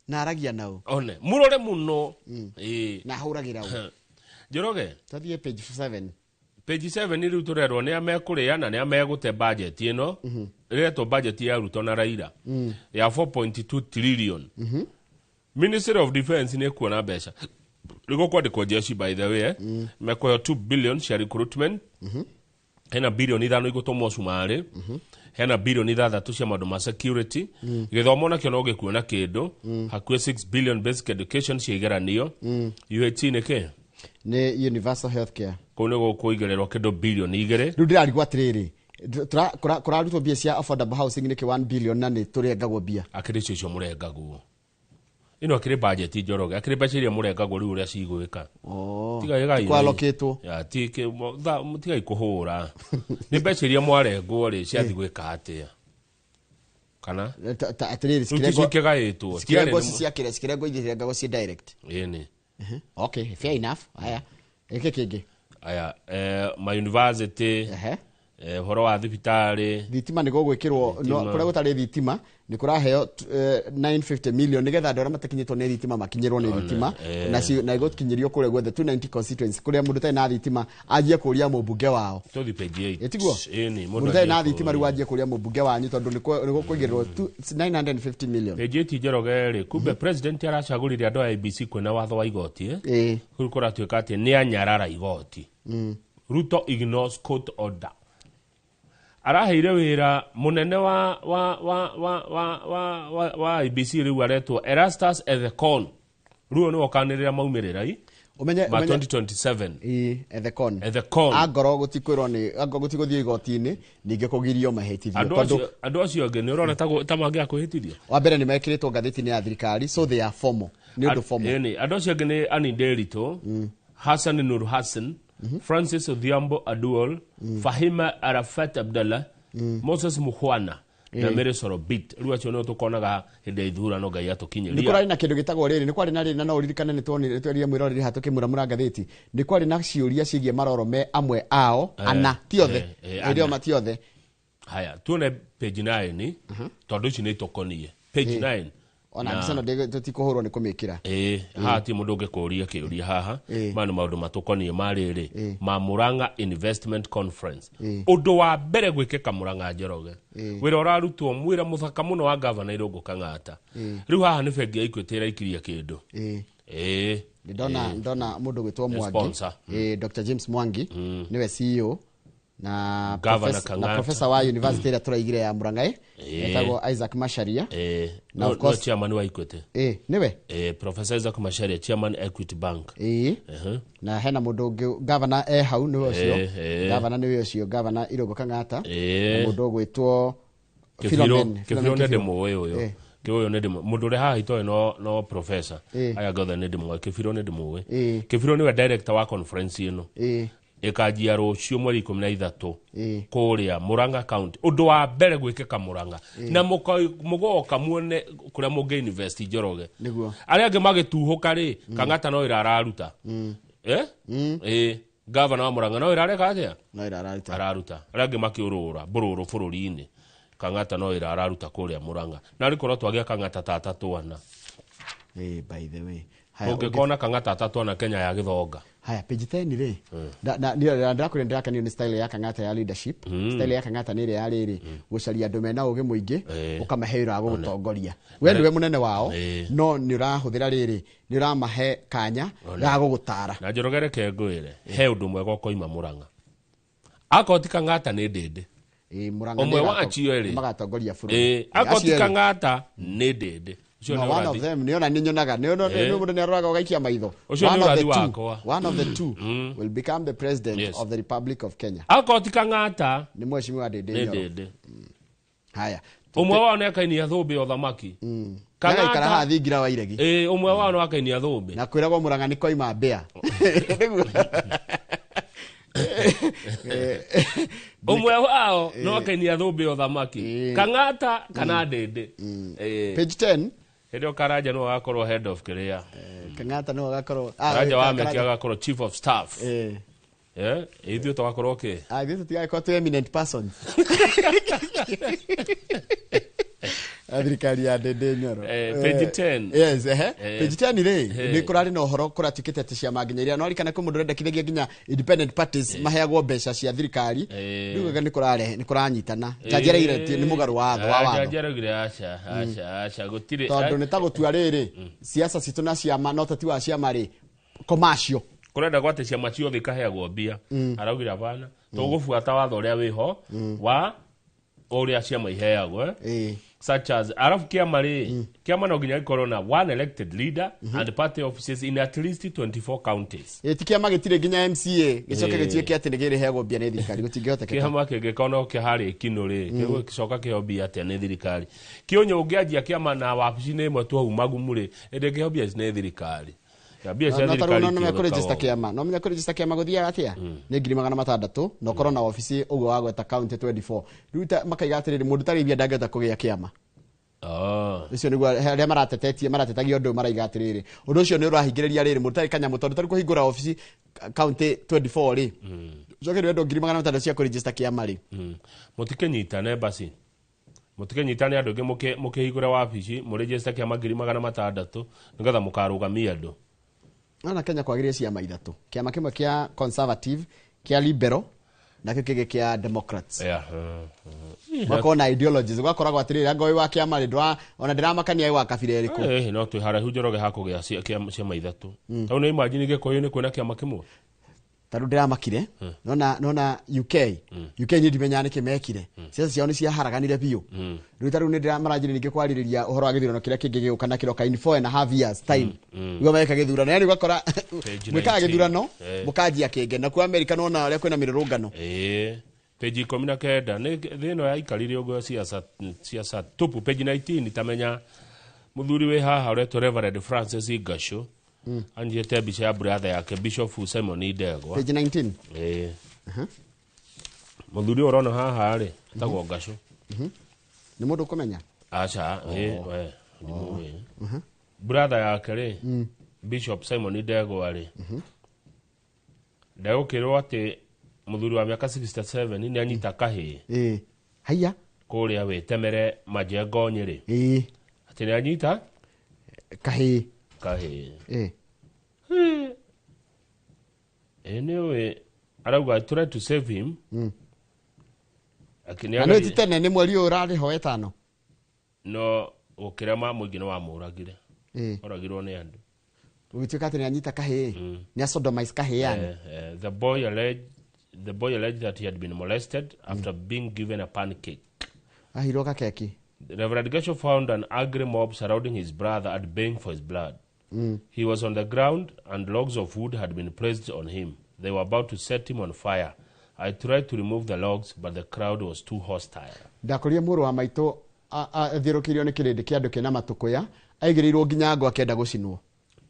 Na aragia nao. One mũrore mũno. Ĩĩ. Na ahũragĩra ũ. Njoroge. Tathiĩ page 7. Page 7 rĩu tũrerwo nĩ a mekũrĩa na nĩ a megũte budget ĩno ĩretwo budget ya Ruto na Raila ya 4.2 trillion. Ministry of Defense nĩ ĩkuona mbeca rĩgo kwandĩkwo jeshi, by the way, mekũheo 2 billion cia recruitment, hena 5 bilioni igũtũmwo cumarĩ, hena 6 bilioni cia maũndũ ma security. Gĩthomo nakĩo no gĩkuona kĩndũ hakuhĩ 6 billion, basic education cia igeranio. UHC nĩ kĩ? Nĩ universal healthcare. Kũu nĩ gũkũigĩrĩrwo kĩndũ 2 bilioni. Rĩu ndĩrarigwo atĩrĩrĩ, kũrarutwo mbia cia affordable housing nĩkĩ 1 billion na nĩ tũrengagwo mbia? Akĩrĩ icio icio mũrengagwo, ĩno akĩrĩ budget, Njoroge, akĩrĩ mbeca iria mũrengagwo rĩu ũrĩa cigwĩka. Tigai. Kwalokĩtwo. Ya, tigai kũhũra, nĩ mbeca iria mwarengwo rĩ, ciathi gwĩka atĩa kana Atĩrĩrĩ, rĩu ticio ikĩgaĩtwo? cikĩrengwo ciakĩrĩa, cikĩrengwo irengagwo ci direct. Ĩni. Okay, fair enough. Haya, ĩkĩ kĩngĩ? Aya, ma university. Ũhoro wa thibitarĩ. Thitima nĩ gũgwĩkĩrwo kũrĩa gũtarĩ thitima nĩ kũraheo 950 million nĩgetha andũ arĩa matakinyĩtwo nĩ thitima makinyĩrwo nĩ thitima, na igũkinyĩrio kũrĩa guothe 290 constituency kũrĩa mũndũ ũtarĩ na thitima anjie kũria mũmbunge wao. Tũthi page 8. Ĩtiguo? Ĩni. Mũndũ ũtarĩ na thitima rĩu anjie kũria mũmbunge wanyu, tondũ nĩ gũkũigĩrĩrwo 950 million. Page 8, Njoroge rĩ, kumbe president aracagũrire andũ a IEBC kwĩna watho wa igoti, eh? Ĩĩ. Rĩu kũratuĩka atĩ nĩ anyarara igoti. Ruto ignores court order. Araheire wĩra mũnene wa IEBC rĩu aretwo Erastus Ethekon. Rĩu ũyũ nĩwe ũkanĩrĩra maumĩrĩra i Ũmenye ma ũmenye 2027. Ĩĩ, Ethekon. Ethekon. Angorwo gũtikwĩrwo nĩ angorwo gũtigũthiĩ igoti-inĩ ningĩ kũgirio mahĩtithio, Andũ tondũ acio, andũ acio angĩ nĩ ũrona ta mangĩaga kwĩhĩtithio. Wa mbere nĩ mekĩrĩtwo ngathĩti-inĩ ya thirikari, so they are formal, nĩ ũndũ formal. Ĩni, andũ acio angĩ nĩ Annie Nderitu, Hassan Nur Hassan, Francis Odhiambo Aduol, Fahima Arafat Abdallah, Moses Mukhwana na Mary Sorobit. Rĩu acio nĩo tũkonaga hĩndĩ ya ithurano, Ngai Nĩ atũkinyĩria. kũrarĩ na kĩndũ gĩtagwo rĩrĩ, nĩ kwarĩ na rĩrĩ, na no ũririkane nĩ tuonire, nĩ twerire mwĩroreri haha tũkĩmuramura ngathĩti, nĩ kwarĩ na ciũria ciĩgiĩ maroro me amwe ao ana, ti othe. Hĩndĩ ĩyo Ana. ti othe. Haya, tuone page 9, tondũ ici nĩ itũkoniĩ. Page 9. Ona mbica no tũtikũhũrwo nĩ kũmĩkĩra. Ĩĩ, haha ti mũndũ ũngĩkũria kĩũria haha. Maya nĩ maũndũ matũkoniĩ ma rĩrĩ, ma Murang'a Investment Conference. Ũndũ wa mbere gwĩkĩka Murang'a, Njoroge, wĩra ũrarutwo mwĩra mũthaka mũno wa gavana Irũngũ Kang'ata. Rĩu haha nĩ bengi ya Equity ĩraikirie kĩndũ. Ĩĩ. Ndona mũndũ gwĩtwo Nĩ Mwangi. Sponsor. Ĩĩ, Dr James Mwangi nĩwe CEO na Governor na Kang'ata. professor wa university ĩrĩa tũraigire ya Murang'a, etagwo Isaac Macharia. Na No, of course- no chairman wa Equity. Ĩĩ, nĩwe. Professor Isaac Macharia, chairman Equity Bank. Ĩĩ. Na hena mũndũ ũngĩ, gavana e hau, nĩwe ũcio. Gavana nĩwe ũcio, gavana Irũngũ Kang'ata. Na mũndũ ũgwĩtwo Kĩbirũ. Philomen. Kĩbirũ nĩ Kĩbirũ. ndĩmũĩ ũyũ. Ũyũ nĩ ndĩmũĩ, mũndũ ũrĩa haha itoĩ no professor. Aya ngothe nĩ ndĩmũĩ. Kĩbirũ nĩ ndĩmũĩ. Kĩbirũ nĩwe director wa conference ĩno. Ĩkanjia rũciũ mweri 13 kũrĩa Murang'a County. Ũndũ wa mbere gwĩkĩka Murang'a, na mũgoka muone kũrĩa mũngĩ invest, Njoroge. Nĩguo. Arĩa angĩ magĩtuhũka rĩ, Kang'ata no wĩra araruta. Ĩĩ, gavana wa Murang'a no wĩra areka atĩa? No ĩra araruta. Araruta. Arĩa angĩ makĩũrũra mbũrũrũ bũrũri-inĩ, Kang'ata no wĩra araruta kũrĩa Murang'a. Na rĩ korwo twagĩa Kang'ata tata twana. Ĩĩ, by the way, haya. Ũngĩkona Kang'ata tata twana Kenya ya gĩthonga. Haya, page 10 rĩ, ndĩrakwĩra ndĩrakenio nĩ style ya Kang'ata ya leadership. Style ya Kang'ata nĩ ĩrĩa ya rĩrĩ, gũcaria andũ mena ũgĩ mũingĩ, ũkamahe wĩra wa gũgũtongoria. We nĩwe mũnene wao, no nĩ ũrahũthĩra rĩrĩ, nĩ ũramahe kanya ga gũgũtara. Na Njoroge, reke ngwĩre, he ũndũ mwega ũkoima Murang'a akorwo ti Kang'ata nĩ Ndĩndĩ. Ĩĩ, Murang'a Ũmwe nĩ wa acio erĩ. magatongoria bũrũri. Akorwo ti Acio erĩ. Kang'ata nĩ Ndĩndĩ. Ũcio No, nĩ one of ũrathi. them nĩ ona nĩ nyonaga nĩ ona nĩ mũndũ nĩ aroraga ũgaikia maitho. Ũcio nĩ One of the ũrathi two, wakwa. one of the two will become the president of the Republic of Kenya. Akorwo ti Kang'ata Nĩ mheshimiwa Ndĩndĩ nĩ Nyoro. Ndĩndĩ. Haya. Ũmwe wao nĩ akainia thũmbĩ ya ũthamaki. Nĩagaikara haha Kang'ata. thingira wa iregi. Ĩĩ, ũmwe wao no akainia thũmbĩ. Na kwĩragwo Mũrang'a nĩ koima mbĩa. Nĩguo. Ũmwe wao no akainia thũmbĩ ya ũthamaki, Kang'ata kana Ndĩndĩ. Ĩĩ. Page 10. Hĩndĩ ĩyo Karanja no agakorwo head of kĩrĩa. Kang'ata no agakorwo Karanja wa Meki Karanja. agakorwo chief of staff. Ithuĩ tũgakorwo kĩ? Ah, ithuĩ tũtigagĩkorwo twĩ eminent persons. A thirikari ya Ndĩndĩ Nyoro. Page 10. Yes, ehe. Page 10 rĩ, nĩ kũrarĩ na ũhoro kũratuĩkĩte atĩ ciama nginya iria no arikana kwĩ mũndũ ũrendekithagia nginya independent parties maheagwo mbeca cia thirikari. Rĩu nĩ kũrarehe, nĩ kũranyitana. Jaji araigire atĩ nĩ mũgarũ wa watho wa watho. Jaji araugire aca, aca, aca, gũtirĩ. Tondũ nĩ ta gũtua rĩrĩ, siasa citũ na ciama na ũteti wa ciama rĩ, commercial. Kũrenda gwatĩ ciama ciothe ikaheagwo mbia, araugire hapana, tũgũbuata watho ũrĩa wĩho wa ũrĩa ciama iheagwo, eh? Such as arafu kĩama rĩ, kĩama no nginya gĩkorwo na one elected leader and party offices in at least 24 counties. Ĩ, ti kĩama gĩtirĩ nginya MCA gĩcoke gĩtuĩke atĩ nĩ kĩrĩheagwo mbia nĩ thirikari, gũtingĩhotekeka. Kĩama kĩngĩkorwo no kĩharĩ kinũ rĩ, gĩgũcoka kĩheo mbia atĩa nĩ thirikari? Kĩũnyũ ũngĩanjia kĩama na wabici-inĩ ĩmwe tu hau magumu rĩ, ĩndĩ kĩheo mbia nĩ thirikari. Ya, mbia cia No tarĩu thirikari no nĩme kũregister itiũthĩkaga. kĩama, no menya kũregister kĩama gũthiaga atĩa? Nĩ 600,000 na ũkorwo na wabici ũguo wagweta county 24. Rĩu makaiga atĩrĩrĩ, mũndũ tarĩ mbia ndangĩhota kũgĩa kĩama. Ũcio nĩguo arĩa maratetetie, maratetagia ũndũ ũyũ, maraiga atĩrĩrĩ, ũndũ ũcio nĩ ũrahingĩrĩria rĩrĩ mũndũ tarĩ kanyamũ, tondũ tarĩ kũhingũra wabici county 24 rĩ, Ucoke wendwo 600,000 cia kũregister kĩama rĩ. Mũtikĩnyitane basi, mũtikĩnyitane andũ aingĩ, mũkĩhingũre wabici, mũregister kĩama 600,000 nĩgetha mũkarũgamia andũ. Nona Kenya kwagĩrĩire ciama ithatũ, kĩama kĩmwe kĩa Conservative, kĩa Liberal, nakĩo kĩngĩ kĩa Democrats. Makorwo na ideologies, ũgakoragwo atĩrĩrĩ, anga wĩ wa kĩama rĩ, ona ndĩramakania wĩ wa kabira ĩrĩkũ. No twĩ haraihu, Njoroge, hakũgĩa ciama ithatũ. Tau nĩ imagine Gĩkũyũ-inĩ kwĩna kĩama kĩmwe. Tarĩu ndĩramakire nona UK. UK niĩ ndimenyaga nĩkĩ mekire, ciaca ciao nĩ ciaharaganire biũ. Rĩu tarĩu nĩ maranjirie ningĩ kwarĩrĩria ũhoro wa gĩthurano kĩrĩa kĩngĩ gĩgũka na kĩroka in 4.5 years time, nĩguo meka gĩthurano, yani ũgakora Page mwĩkaga 19. gĩthurano mũkanjia kĩngĩ. Nakuo America nona ũrĩa kwĩna mĩrũrũngano. Ĩĩ, page 19 nĩ thĩ ĩno yaikarire ũguo, ciaca ciaca tupu. Page 19, tamenya mũthuri wĩ haha ũretwo Reverend Francis Ngashu anyitĩte mbica ya brother yake Bishop Simon Ndegwa. Page 19. Ĩĩ, mũthuri ũyũ ũrona haha rĩ etagwo Ngashu. Nĩ mũndũ ũkũmenya? Aca, ĩ we ndimũĩ. Brother yake rĩ, Bishop Simon Ndegwa rĩ, ndegũkĩrwo atĩ mũthuri wa mĩaka 67 nĩ anyita kahĩĩ Ĩĩ, haiya. Kũrĩa wĩtemere Majengo Nyĩrĩ. Atĩ nĩ anyita Kahĩĩ. Kahĩĩ. Ĩĩ. Ĩ nĩ ũĩ arauga, "I tried to save him." Akĩ- nĩ Na nĩ ti tene, nĩ mweri ũyũ ũrarĩ ho wetano. No gũkĩrema mũingĩ nĩ wamũragire. Oragirwo nĩ andũ. Gũgĩtuĩka atĩ nĩ anyita kahĩĩ, nĩ asodomize kahĩĩ yani. The boy alleged that he had been molested after being given a pancake. Ahirwo gakeki. Reverend Gesho found an angry mob surrounding his brother and baying for his blood. He was on the ground and logs of wood had been placed on him. They were about to set him on fire. I tried to remove the logs, but the crowd was too hostile. Ndakorire mũrũ wa maitũ athiũrũkĩirio nĩ kĩrĩndĩ kĩa andũ kĩna matũkũya, aigĩrĩirwo nginya ngũ akĩenda gũcinwo.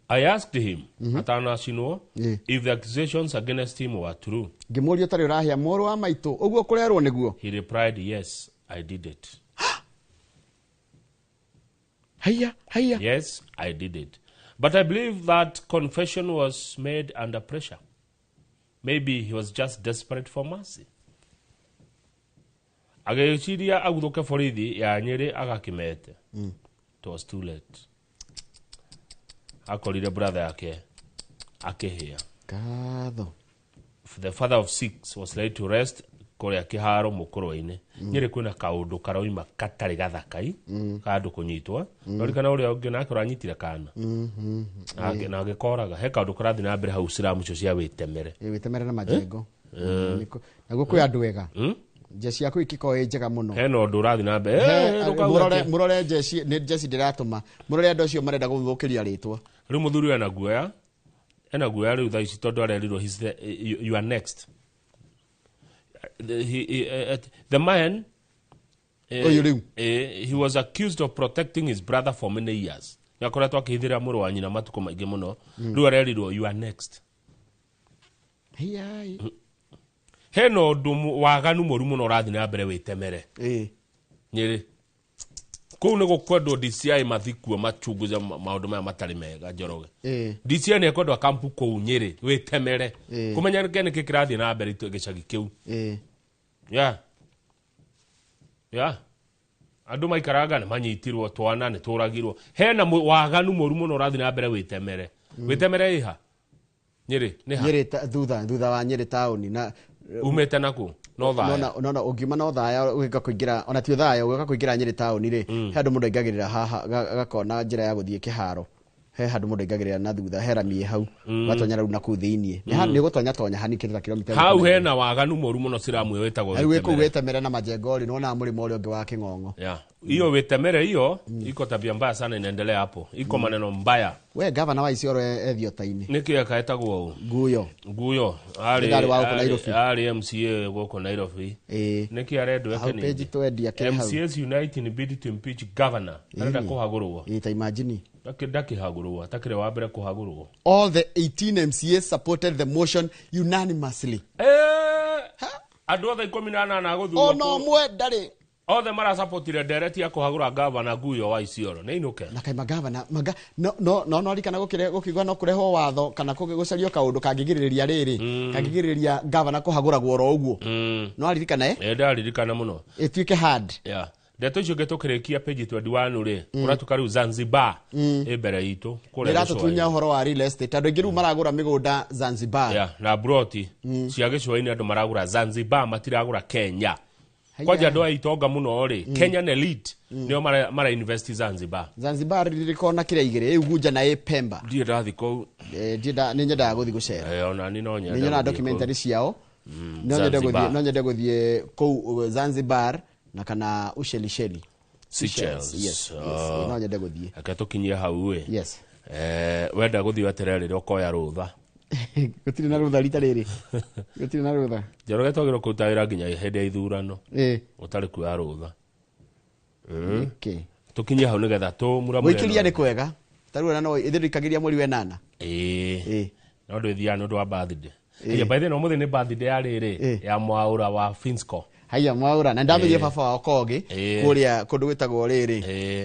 I asked him, atanacinwo, if the accusations against him were true. Ngĩmũria, ũtarĩ ũrahĩa mũrũ wa maitũ ũguo kũrerwo nĩguo? He replied, "Yes, I did it." Haiya, haiya. "Yes, I did it. But I believe that confession was made under pressure. Maybe he was just desperate for mercy." Agĩciria aguthũke borithi ya Nyĩrĩ agakĩmete. It was too late. Akorire brother yake akĩhĩa. Ngatho. The father of six was laid to rest kũrĩa kĩharo mũkũrwe-inĩ Nyĩrĩ. Kwĩna kaũndũ karoima katarĩ gathakai ka andũ kũnyitwo. Rorikana ũrĩa ũngĩ nake ũranyitire kana na agĩkoraga he kaũndũ karathiĩ na mbere hau ciramu icio cia wĩtemere. Ĩ, wĩtemere na Majengo. Naguo kwĩ andũ ega, njeci yaku ikikorwo ĩ njega mũno. Hena ũndũ ũrathiĩ na mbere. Ndũkauge Mũrore atĩ- mũrore njeci, nĩ njeci ndĩratũma, mũrore andũ acio marenda gũthũkĩria rĩtwa. Rĩu mũthuri ũyũ ena guoya, ena guoya rĩu thaa ici tondũ arerirwo you are next. The man Ũyũ rĩu. He was accused of protecting his brother for many years. Nĩ akoretwo akĩhithĩra mũrũ wa nyina matukũ maingĩ mũno. Rĩu arerirwo, "You are next." Hiai. Hena ũndũ waganu mũru mũno ũrathiĩ na mbere wĩtemere Nyĩrĩ. Kũu nĩ gũkwendwo DCI mathikuo machunguze maũndũ maya matarĩ mega, Njoroge. DCI nĩ ekwendwo akampu kũu Nyĩrĩ wĩtemere kũmenyeke nĩkĩ kĩrathiĩ na mbere gĩcagi kĩu. Ya andũ maikaraga nĩ manyitirwo, twana nĩ tũragirwo. Hena waganu mũru mũno ũrathiĩ na mbere wĩtemere. Wĩtemere ĩha Nyĩrĩ nĩ ha? Nyĩrĩ thutha wa Nyĩrĩ taũni na Umĩte naku no thaya. Nona ũngiuma no thaya ũgĩka kũingĩra, ona ti thaya, ũgĩka kũingĩra Nyĩrĩ taũni rĩ, he handũ mũndũ aingagĩrĩra haha gakona njĩra ya gũthiĩ kĩharo. He handũ mũndũ aingagĩrĩra na thutha, he rami ĩ hau, ũgatonya rĩu nakũu thĩiniĩ. Nĩ gũtonya tonya hanini kĩndũ ta kilomita Hau 12. Hena waganu mũru mũno ciramu ĩyo ĩtagwo Rĩu wĩ kũu Wĩtemere. wĩtemere na Majengo rĩ, nĩwonaga mũrĩmo ũrĩa ũngĩ wa Kĩng'ong'o. Ya, hiyo Wĩtemere hiyo iko tabia mbaya sana inaendelea hapo, iko maneno mbaya. We gavana wa Isiolo ethiota-inĩ. Nĩkĩ ekaetagwo ũũ? Nguyo. Nguyo arĩ Nĩ wa gũkũ Nairobi. Arĩ MCA gũkũ Nairobi. Nĩkĩ arendwo Hau eke page ningĩ? twendia kĩrĩ hau. MCAs unite in bid to impeach governor. Arenda kũhagũrwo. Ĩĩ, ta imagine. Ndakĩhagũrwo, atakĩrĩ wa mbere kũhagũrwo. All the 18 MCAs supported the motion unanimously. Andũ othe 18 agũthurwo. Ona ũmwe ndarĩ. Othe marasapotire ndereti ya kũhagũra gavana Guyo wa Isiolo nĩ inũke. Na kaĩ magavana maga no no no no rikana gukire gukigwa no kurehwo watho kana gucario kaundu kangigiririria riri kangigiririria gavana kuhaguragwo oro uguo no aririkana eh ndaririkana muno ituike hard. Yeah, ndeto icio ingĩ tũkĩrĩkia page 21 rĩ, kũratuka rĩu Zanzibar ĩ mbere itũ kũrĩa Nĩratũtunya ũhoro wa real estate, andũ aingĩ rĩu maragũra mĩgũnda Zanzibar. Yeah, na broti cia gĩcũa-inĩ andũ maragũra Zanzibar, matiragũra Kenya. Kwanja andũ a itonga mũno rĩ, Kenyan elite nĩo mara invest Zanzibar. Zanzibar rĩrĩkorwo na kĩrĩa igĩrĩ, ĩ Unguja na ĩ Pemba. Ndirĩ ndathiĩ kũu. Nĩ nyendaga gũthiĩ gũcera. Ona niĩ no nyende Nĩ nyonaga gũthiĩ kũu. documentary ciao. No nyende gũthiĩ, Zanzibar. no nyende gũthiĩ kũu Zanzibar na kana Ushelisheli. Seychelles. Yes, yes, no nyende gũthiĩ. Reke tũkinyie hau ĩ. Yes. Wenda gũthiĩ weterere ũkoya rũtha. Gũtirĩ na rũtha rita rĩrĩ. Gũtirĩ na rũtha. Njoroge twagĩrĩirwo kũruta wĩra nginya hĩndĩ ya ithurano. Ũtarĩ kuoya rũtha. Okay. Tũkinyie hau nĩgetha tũmuramure. Gũikĩria nĩ kwega. Ta rĩu ona no ithuĩ tũikagĩria mweri wa ĩnana. Ĩĩ. No ndwĩthiaga nĩ ũndũ wa birthday. Ĩĩ, by the way, no mũthĩ nĩ birthday ya rĩrĩ ya Mwaũra wa Finsco. Haiya Mwaũra, na ndamenyire baba wao Kogi kũrĩa kũndũ gwĩtagwo rĩrĩ,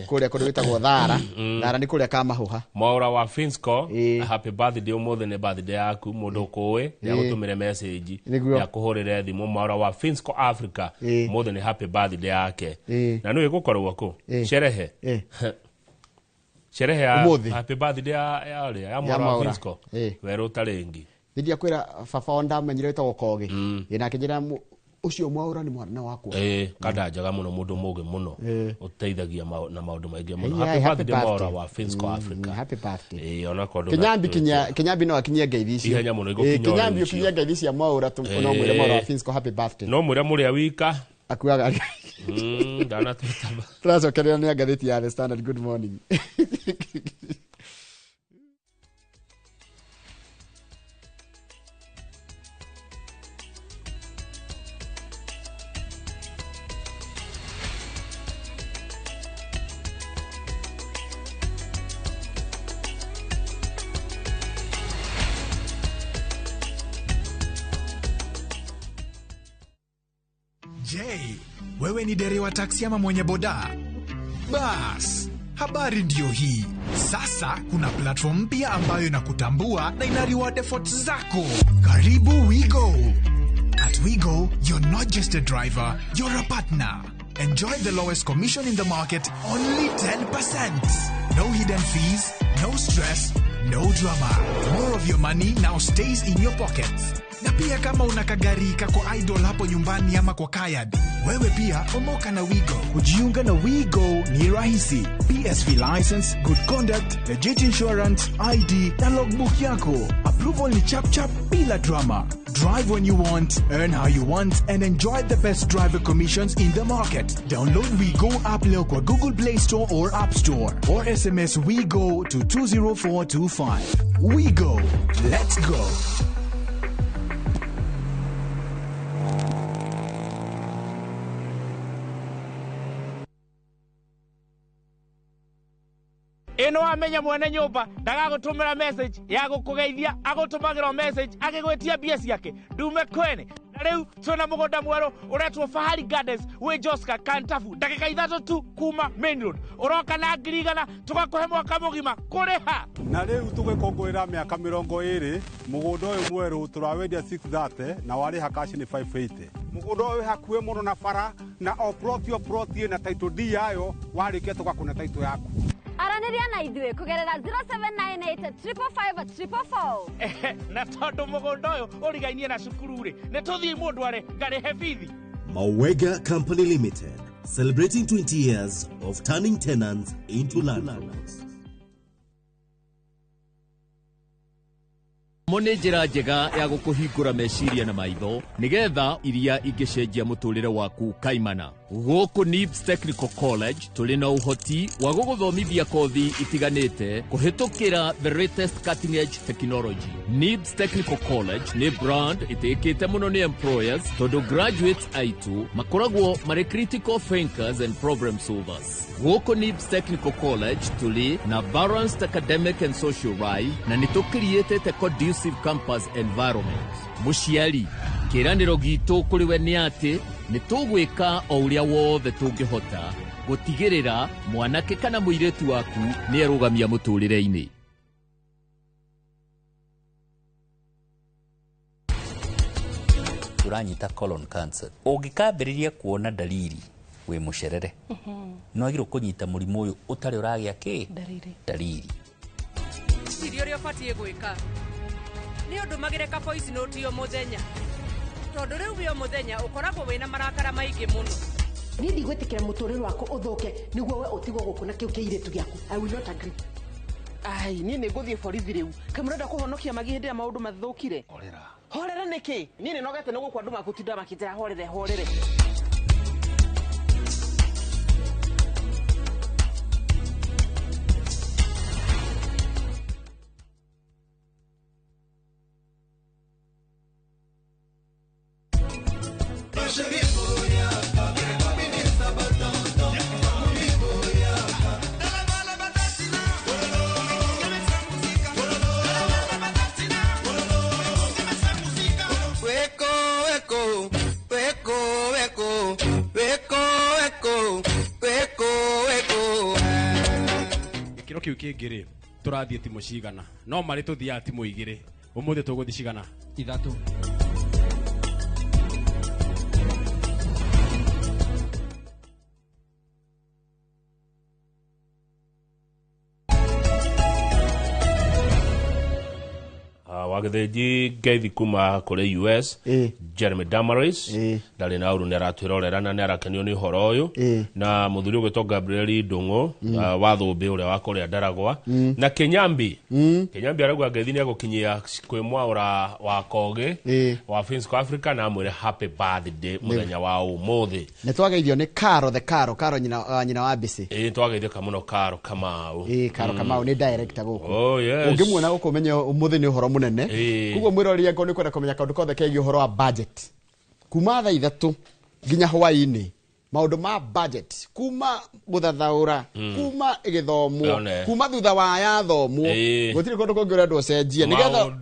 kũrĩa kũndũ gwĩtagwo Thara. Thara nĩ kũrĩa Kamahũha. Mwaũra wa Finsco, happy birthday, ũmũthĩ nĩ birthday yaku, mũndũ ũkũĩ nĩ agũtũmĩre message, nĩ akũhũrĩre thimũ. Mwaũra wa Finsco Africa, ũmũthĩ nĩ happy birthday yake. Na nĩ ĩgũkorwo kũ? Sherehe. Sherehe ya happy birthday ya ya Mwaũra wa Finsco. Werũ ũtarĩ. Nĩndia kwĩra baba wao ndamenyire wĩtagwo Kogi. Nake njĩra ucio Mwaũra nĩ mwana wakwa. Kanda njega mũno, mũndũ mũgĩ mũno, ũteithagia na maũndũ maingĩ mũno. Happy birthday Mwaũra wa Finsco Africa. Happy birthday. Ona kondo Kinyambi kinya Kinyambi no akinyie ngeithi icio. Ihenya mũno igũkinya. Kinyambi ukinyie ngeithi cia Mwaũra no mwĩre Mwaũra wa Finsco happy birthday. No mwĩre mũrĩa wika. Akuaga. Ndanatwĩta. Tũracokereria nĩ ngathĩti ya The Standard. Good morning. Wewe ni dereva taksi ama mwenye boda? Bas, habari ndiyo hii. Sasa kuna platform mpya ambayo inakutambua na ina reward efforts zako. Karibu WeGo. At WeGo, you're not just a driver, you're a partner. Enjoy the lowest commission in the market, only 10%. No hidden fees, no stress, no drama. More of your money now stays in your pockets. Na pia kama una kagari kako idol hapo nyumbani ama kwa kayad, wewe pia omoka na WeGo. Kujiunga na WeGo ni rahisi. PSV license, good conduct, legit insurance, ID na logbook yako. Approval ni chap chap bila drama. Drive when you want, earn how you want, and enjoy the best driver commissions in the market. Download WeGo app leo kwa Google Play Store or App Store, or SMS WeGo to 20425. WeGo. Let's go. Ino amenya mwene nyumba ndagagũtũmĩra message ya gũkũgeithia, agũtũmagĩra message agĩgwĩtia mbia ciake ndume kwene. Na rĩu twĩna mũgũnda mwerũ ũretwo Fahari Gardens wĩ Joska Kantafu, ndagĩka 3 tu kuma main road. Ũroka na 100,000 tũgakũhe mwaka mũgima kũrĩha. Na rĩu tũgĩkũngũĩra mĩaka 20 mũgũnda ũyũ mwerũ tũrawendia 630 na warĩha cash nĩ 580. Mũgũnda ũyũ wĩ hakuhĩ mũno na bara na o plot o plot ĩna title deed yayo, warĩkia tũgakũne title yaku. Aranĩria na ithuĩ kũgerera 0798 555 444. Na tondũ mũgũnda ũyũ ũrigainie na cukuru rĩ, nĩ tũthiĩ mũndũ arĩ ngarĩhe bithi. Mawega Company Limited, celebrating 20 years of turning tenants into landlords. Mo nĩ njĩra njega ya gũkũhingũra meciria na maitho nĩgetha iria ingĩcenjia mũtũrĩre waku kaimana. Gũkũ NIBS Technical College tũrĩ na ũhoti wa gũgũthomithia kothi itiganĩte kũhĩtũkĩra the latest cutting edge technology. NIBS Technical College nĩ brand ĩtĩkĩte mũno nĩ employers tondũ graduates aitũ makoragwo marĩ critical thinkers and problem solvers. Gũkũ NIBS Technical College tũrĩ na balanced academic and social life na nĩ tũkiriĩtĩte conducive campus environment. Mũciari, kĩĩranĩro gitũ kũrĩ we nĩ atĩ Nĩ tũgwĩka o ũrĩa wothe tũngĩhota gũtigĩrĩra mwanake kana mũirĩtu waku nĩ erũgamia mũtũrĩre-inĩ. Turanyita colon cancer ũngĩkambĩrĩria kuona dalili wĩ mũcerere nĩ wagĩrĩirwo kũnyita mũrimũ ũyũ ũtarĩ ũragĩa kĩ dalili. Irio ũrĩa ũbatiĩ gwĩka nĩ ũndũ magĩre ka voice note o mũthenya tondũ rĩu wĩ o mũthenya ũkoragwo wĩna marakara maingĩ mũno. Niĩ ndigwĩtĩkĩra mũtũrĩre waku ũthũke nĩguo we ũtigwo gũkũ na kĩu kĩirĩtu gĩaku. I will not agree. Ai, niĩ nĩ ngũthiĩ borithi rĩu. Kaĩ mũrenda kũhonokia magi hĩndĩ ĩrĩa maũndũ mathũkire? Horera nĩkĩ? Niĩ nĩ nogete nĩ gũkũ andũ magũtinda makĩnjĩra horere horere. Gĩkĩro kĩu kĩngĩ rĩ tũrathiĩ timũ cigana no marĩ tũthiaga timũ igĩrĩ ũmũthĩ tũgũthiĩ cigana ithatũ. Wagĩthĩnji ngeithi kuma kũrĩ US Jeremy Damaris ndarĩ na ũru nĩ aratwĩrorera na nĩ arakenio nĩ ũhoro ũyũ na mũthuri ũgwĩtwo Gabriel Ndung'u wa Thũmbĩ ũrĩa wa kũrĩa Ndaragwa na Kinyambi Kinyambi arauga ngeithi nĩ egũkinyia kwĩ Mwaũra wa Kogĩ wa Finsco Africa na amwĩre happy birthday mũthenya wa ũmũthĩ. Nĩ twageithio nĩ Karo the Karo Karo nyina wa Mbĩcĩ. Ĩĩ twageithĩka mũno Karo Kamau. Ĩĩ Karo Kamau nĩ director gũkũ. Oh yes. Ũngĩmuona gũkũ ũmenye ũmũthĩ nĩ ũhoro mũnene. Koguo mwĩroreri angĩkorwo nĩ ũkwenda kũmenya kaũndũ kothe kegiĩ ũhoro wa budget kuma thaa 3 nginya hwaĩ-inĩ maũndũ ma budget kuma gũthathaũra kuma ĩgĩthomwo kuma thutha wa yathomwo gũtirĩ kũndũ kũngĩ ũrendwo ũcenjie nĩgetha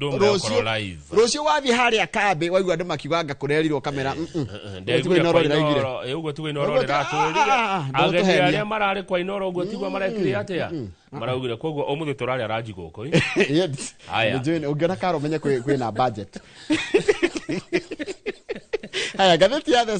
rũciũ wathiĩ harĩa kambĩ waigua andũ makiuga anga kũrerirwo kamera. Ũguo tiguo Inooro rĩratwĩrire ageni arĩa mararĩ kwa Inooro ũguo tiguo marekire atĩa maraugire koguo ũmũthĩ tũrarĩa ranji gũkũ. Ũngĩona Karo ũmenye kwĩna budget. Haya, ngathĩti ya The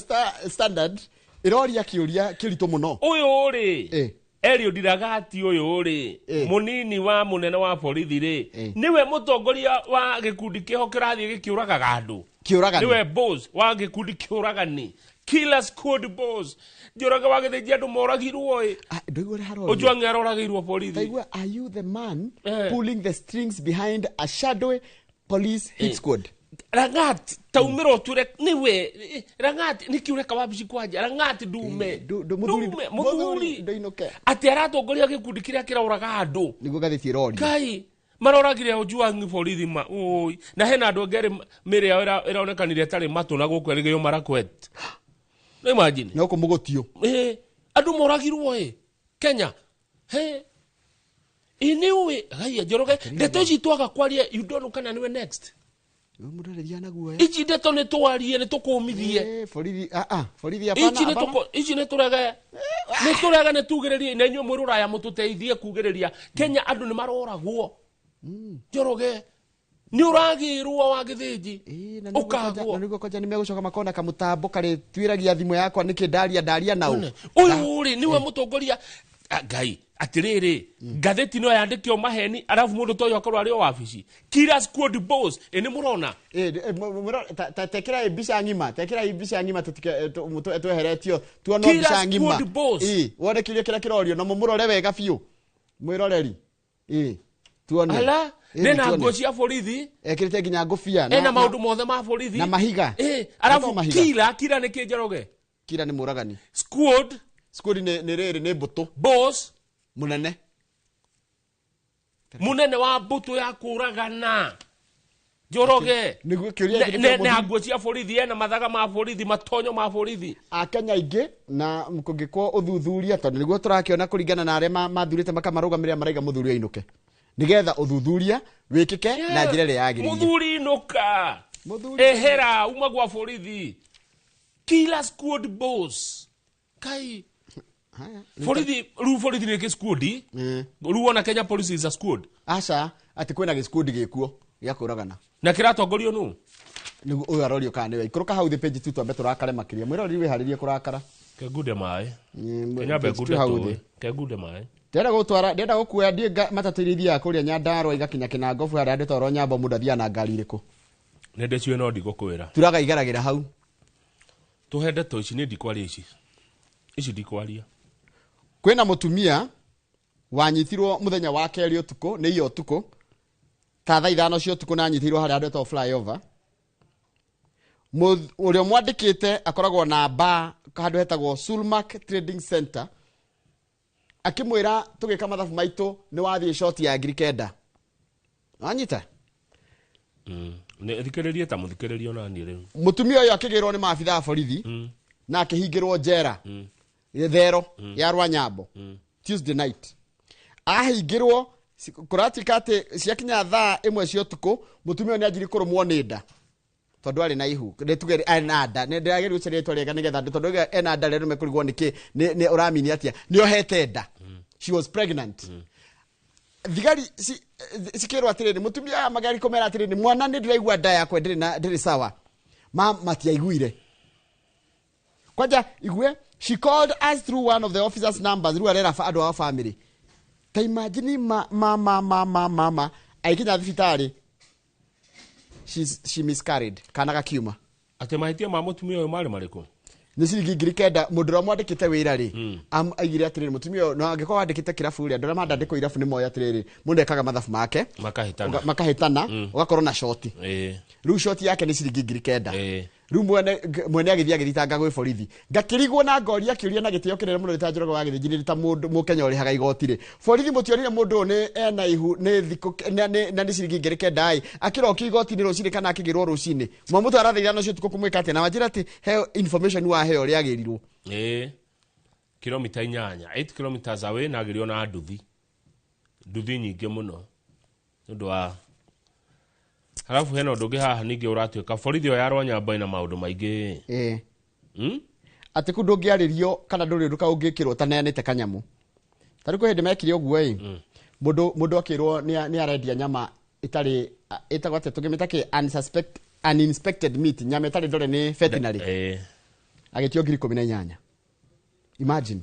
Standard iroria kĩũria kĩritũ mũno. Ũyũ rĩ Eliud Lagat ũyũ rĩ mũnini wa mũnene wa borithi rĩ nĩwe mũtongoria wa gĩkundi kĩho kĩrathiĩ gĩkĩũragaga andũ. Nĩwe boss wa gĩkundi kĩũragani Killer Squad boss. Njoroge wa Gĩthĩnji andũ moragirwo ĩ. Ndũigua ũrĩa harorio. Ojwang aroragĩirwo borithi. Ndaigua, are you the man pulling the strings behind a shadowy police hit squad? Langat taumĩra ũture nĩwe Langat nĩkĩ ũreka wabici kwanja Langat ndume mũthuri ndũinũke atĩ aratongoria gĩkundi kĩrĩa kĩraũraga andũ nĩguo ngathĩti ĩroria Ngai maroragire Ojwang borithi ma oi na hena andũ angĩ erĩ mĩĩrĩ yao ĩronekanire ĩtarĩ matũ na gũkũ Elgeyo Marakwet. No imagine no kũmũgũtio andũ moragirwo ĩ Kenya he ĩ nĩũĩ Ngai Njoroge ndeto ici twaga kwaria you don't know kana nĩwe next. Ici ndeto nĩ twarie nĩ tũkũmithie borithi borithi hapana ici nĩ tũrege nĩ tũrege nĩ tugĩrĩrie na inyuĩ mwĩ rũraya mũtũteithie kugĩrĩria Kenya andũ nĩ maroragwo. Njoroge nĩ ũragĩrwo wa Gĩthĩnji ũkagwo na nĩguo kwanja nĩ megũcoka makona kamũtambo karĩ twĩragia thimũ yakwa nĩkĩ ndaria nao ũyũ rĩ nĩwe mũtongoria Ngai atirĩrĩ ngathĩti no yandĩke maheni arabu mũndũ ta ũyũ akorwo arĩ o wabici Killer Squad boss ĩ nĩ mũrona tekĩra mbica ng'ima tekĩra mbica ng'ima tweheretio tuona mbica ng'ima wone kĩũria kĩrĩa kĩrorio na mũmũrore wega biũ mwĩroreri tuone ala nena nguo cia borithi ekĩrĩte nginya ngũbia ena maũndũ mothe ma borithi na mahiga arabu kila nĩ kĩ Njoroge kila nĩ mũragani squad squad nĩ rĩrĩ nĩ mbũtũ boss munene munene wa mbũtũ ya kũragana Njoroge nĩguo kĩũria gĩkĩ na nguo cia borithi ena mathaga ma borithi matonyo ma borithi Akenya aingĩ na kũngĩkwo ũthuthuria tondũ nĩguo tũrakĩona kũringana na arĩa mathurĩte makamarũgamĩrĩra maraiga mũthuri ainũke nĩgetha ũthuthuria wĩkĩke na njĩra ĩrĩa yagĩrĩire. Mũthuri inũka ehera uma gwa borithi. Killer squad boss. Kai. Borithi rĩu borithi nĩ gĩsquad. Rĩu ona Kenya Police is a squad. Aca atĩ kwĩna gĩsquad gĩkuo gĩa kũragana. Na kĩratongorio nũ? Nĩguo ũyũ arorio kana nĩwe. Ikũrũka hau thĩ page 2 twambe tũrakare makĩria. Mwĩroreri wĩharĩrie kũrakara. Kengunde maĩ. Kenyambe ngunde tũĩ. Kengunde maĩ. Ndĩrenda gũtwara ndĩrenda gũkuoya ndiĩ matatũ iria ithiaga kũrĩa Nyandarua igakinya Kĩnangobu harĩa andũ toro Nyambo mũndũ athiaga na ngari irĩkũ. Nĩ ndĩciũĩ no ndigũkwĩra. Turaga igeragĩra hau. Tũhe ndeto ici niĩ ndikwaria ici. Ici ndikwaria. Kwĩna mũtumia wanyitirwo mũthenya wa kerĩ ũtukũ nĩ iya ũtukũ ta thaa 5 cia ũtukũ na anyitirwo harĩa andũ etagwo flyover. Ũrĩa mwandĩkĩte akoragwo na bar handũ hetagwo Sulmak Trading Center. Akĩmwĩra tũgĩka mathabu maitũ nĩ wathiĩ short ya 9,000. Wanyita? Nĩ thikĩrĩrie ta mũthikĩrĩrio na niĩ rĩu. Mũtumia ũyũ akĩgĩrwo nĩ maabitha a borithi na akĩhingĩrwo njera thero ya Rwanyambo Tuesday night. Ahingĩrwo kũratuĩka atĩ ciakinya thaa 1 cia ũtukũ mũtumia ũyũ nĩ anjirie kũrũmwo nĩ nda tondũ arĩ na ihu. Nĩ tuge arĩ na nda. Nĩ ndĩrageria gũcaria rĩtwa rĩega nĩgetha andũ tondũ ena nda rĩrĩa mekũrigwo nĩkĩ nĩ ũramini atĩa. Nĩ ohete nda. She was pregnant. Thigari cikĩrwo atĩrĩrĩ mũtumia aya magari kũmera atĩrĩrĩ mwana nĩ ndĩraigua nda yakwa ndĩrĩ sawa. Ma matiaiguire. Kwanja igue she called us through one of the officers numbers rĩu arera andũ a family. Ta imagine ma ma aikinya thibitarĩ she miscarried kana gakiuma. Atĩ mahĩtia ma mũtumia ũyũ marĩ marĩkũ? Nĩ ciringi 9,000 mũndũ ũrĩa mwandĩkĩte wĩra rĩ aigire atĩrĩrĩ mũtumia ũyũ no angĩkorwo wandĩkĩte kĩrabu rĩ andũ arĩa mandandĩkwo irabu nĩ moĩ atĩrĩrĩ mũndũ ekaga mathabu make makahĩtana ũgakorwo na shoti. Rĩu shoti yake nĩ ciringi 9,000. Rĩu mwene agĩthiĩ agĩthitanga gwĩ borithi. Ngakĩrigwo na ngoria kĩũria na gĩtĩo kĩnene mũno ta Njoroge wa Gĩthĩnji nĩ ta mũndũ Mũkenya ũrĩhaga igoti rĩ. Borithi mũtionire mũndũ ũyũ nĩ ena ihu nĩ thikũ na nĩ ciringi 9,000 ĩ akĩrokio igoti-inĩ rũcinĩ kana akĩgĩrwo rũcinĩ. Mwamũtwara thaa 5 cia ũtukũ kũmwĩka atĩa na wanjĩra atĩ he information waheo ũrĩa agĩrirwo. Kilomita 8 8 kilometers away na agĩrio na nduthi. Nduthi nyingĩ mũno. Nĩ ũndũ wa halafu hena ũndũ ũngĩ haha ningĩ ũratuĩka borithi ĩyo ya Rwanyambo ĩna maũndũ maingĩ. Atĩ kũu ndũngĩarĩrio kana ndũrĩ ũndũ ũngĩkĩrwo ũtaneanĩte kanyamũ. Ta rĩu kwĩ hĩndĩ mekire ũguo ĩ mũndũ akĩrwo nĩ arendia nyama ĩtarĩ ĩtagwo atĩa tũngĩmĩta kĩ uninspected meat nyama ĩtarĩ ndore nĩ veterinary. Agĩtio 18,000. Imagine.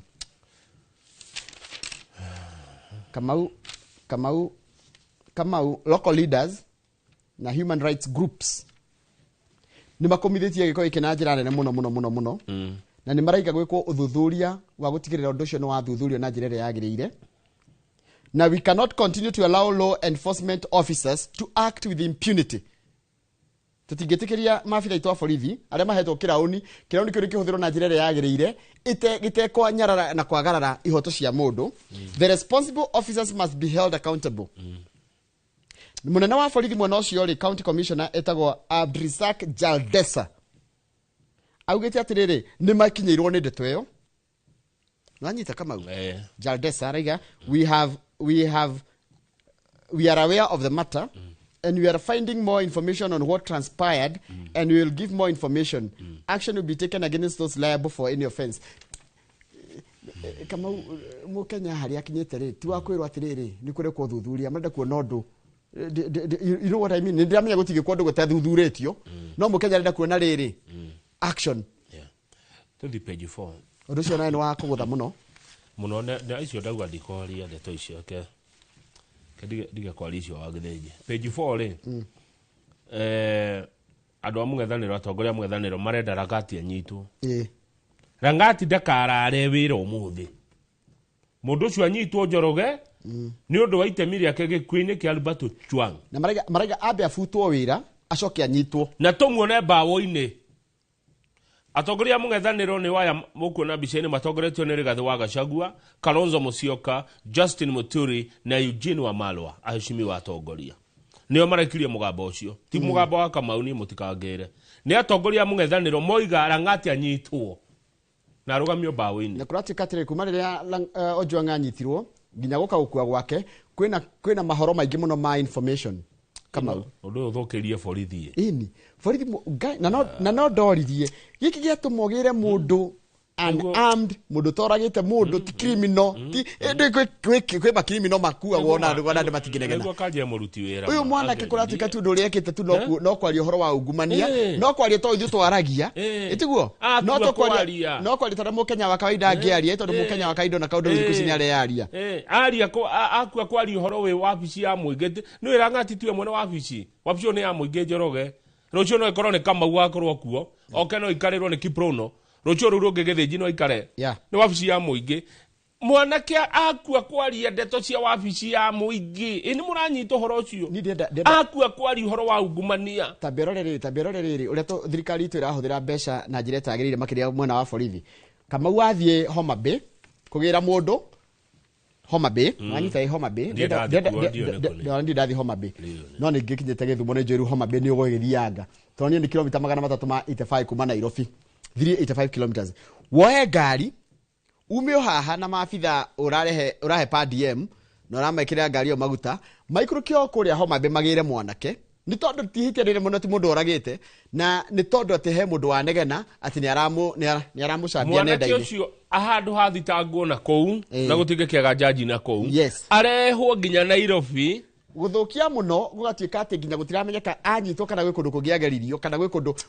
Kamau local leaders na human rights groups nĩ makomithĩtie gĩko gĩkĩ na njĩra nene mũno mũno mũno mũno na nĩ maraiga gwĩkwo ũthuthuria wa gũtigĩrĩra ũndũ ũcio nĩ wathuthurio na njĩra ĩrĩa yagĩrĩire. Na we cannot continue to allow law enforcement officers to act with impunity. Tũtingĩtĩkĩria maabitha aitũ a borithi arĩa mahetwo kĩraũni kĩu nĩkĩhũthĩrwo na njĩra ĩrĩa yagĩrĩire gĩtekwanyarara na kwagarara ihoto cia mũndũ. The responsible officers must be held accountable. Mũnene wa borithi mwena ũcio rĩ county commissioner etagwo Abdrizak Jaldesa augĩte atĩrĩrĩ nĩ makinyĩirwo nĩ ndeto ĩyo. Nĩwanyita Kamau? Jaldesa araiga we are aware of the matter and we are finding more information on what transpired and we will give more information. Action will be taken against those liable for any offense. Kamau Mũkenya harĩa akinyĩte rĩ ti wa kwĩrwo atĩrĩrĩ nĩ kũrekwo ũthuthuria marenda kuona ũndũ. You know what I mean? Nĩndĩramenya gũtigĩkwo ũndũ gũtathuthuritio no Mũkenya arenda kuona rĩrĩ action. Tũthiĩ page 4. Ũndũ ũcio nawe nĩ wa kũgũtha mũno mũno na icio ndauga ndikwaria ndeto icio ke ndige kwaria icio wa Gĩthĩnji. Page 4 rĩ andũ a mũng'ethanĩro atongoria a mũng'ethanĩro marenda Rangati anyitwo. Rangati ndakarare wĩra ũmũthĩ. Mũndũ ũcio anyitwo Njoroge nĩ ũndũ wa itemi rĩake gĩkuũ-inĩ kĩa Albert Ojwang. Na maraiga ambe abutwo wĩra acoke anyitwo na tũmuone mbaũ-inĩ. Atongoria a mũng'ethanĩro nĩ waya mũkuona mbica-inĩ matongoretio nĩ Rigathĩ wa Gachagua, Kalonzo Musyoka, Justin Muturi na Eugene Wamalwa aheshimiwa atongoria. Nĩo marekirie mũgambo ũcio. Ti mũgambo wa Kamau niĩ mũtikangĩre. Nĩ atongoria a mũng'ethanĩro moiga Rang'ati anyitwo na arũgamio mbaũ-inĩ. Na kũratuĩka atĩrĩrĩ kuma rĩrĩa Ojwang anyitirwo nginya gũka gũkua gwake kwĩna mahoro maingĩ mũno ma information Kamau. Ũndũ ũyũ ũthũkĩrie borithi. Ĩni borithi na no ndoririe Gĩkĩ gĩatũma ũgĩre mũndũ unarmed, mũndũ ũtoragĩte mũndũ, ti criminal, ti ĩndĩ kwĩ macriminal makuagwo na andũ ona andũ matingĩnegena. Nĩguo kanja mũruti wĩra. Ũyũ mwanake kũratuĩka tu ũndũ ũrĩa ekĩte tu no kwaria ũhoro wa ungumania, no kwaria to ithuĩ twaragia, ĩtiguo? Akua No kwaria. no kwaria tondũ mũkenya wa kawaida angĩaria, tondũ mũkenya wa kawaida ona kaũndũ thikũ ici nĩareyaria. Aria akua kwaria ũhoro wĩ wabici ya mũingĩ. Nĩ wĩra ng'ati tuwe mwene wabici. Wabici ĩyo nĩ ya mũingĩ Njoroge. Rũciũ no ĩkorwo nĩ Kamau akorwo kuo. Oke no ikarĩrwo nĩ Kiprono. Rũciũ rũu rũngĩ Gĩthĩnji no ikare. Nĩ wabici ya mũingĩ. Mwanake akua kwaria ndeto cia wabici ya mũingĩ. Ĩ nĩ mũranyita ũhoro ũcio? Akua kwaria ũhoro wa ungumania. Tambia rore rĩrĩ ũrĩa thirikari itũ ĩrahũthĩra mbeca na njĩra ĩtagĩrĩire makĩria mwena wa borithi. Kamau athiĩ Homa Bay kũgĩra mũndũ Homa Bay, wanyita ĩ Homa Bay. Ndiĩ ndathiĩ kuo, ndiũ nĩ kũ nĩ. Ndiĩ ndathiĩ Homa Bay. No nĩ ngĩkinyĩte Gĩthumo nĩ njũĩ Homa Bay nĩ ũgũgĩthianga. Tondũ niĩ nĩ kilomita 385 kuma Nairobi. 385 kilometers. Woe ngari ume o haha na maabitha ũrahe pa DM na ũramekĩrĩra ngari ĩyo maguta maikũrũke o kũrĩa Homa Bay magĩre mwanake nĩ tondũ ti ihĩtia rĩrĩ mũno ti mũndũ oragĩte na nĩ tondũ atĩ he mũndũ wanegena atĩ nĩ aramũcambia Mwanake nenda-inĩ. ũcio handũ hathitangwo na kũu na gũtingĩkĩaga jaji na kũu arehwo nginya Nairobi gũthũkia mũno gũgatuĩka atĩ nginya gũtiramenyeka anyitwo kana gwĩ kũndũ kũngĩ ageririo kana gwĩ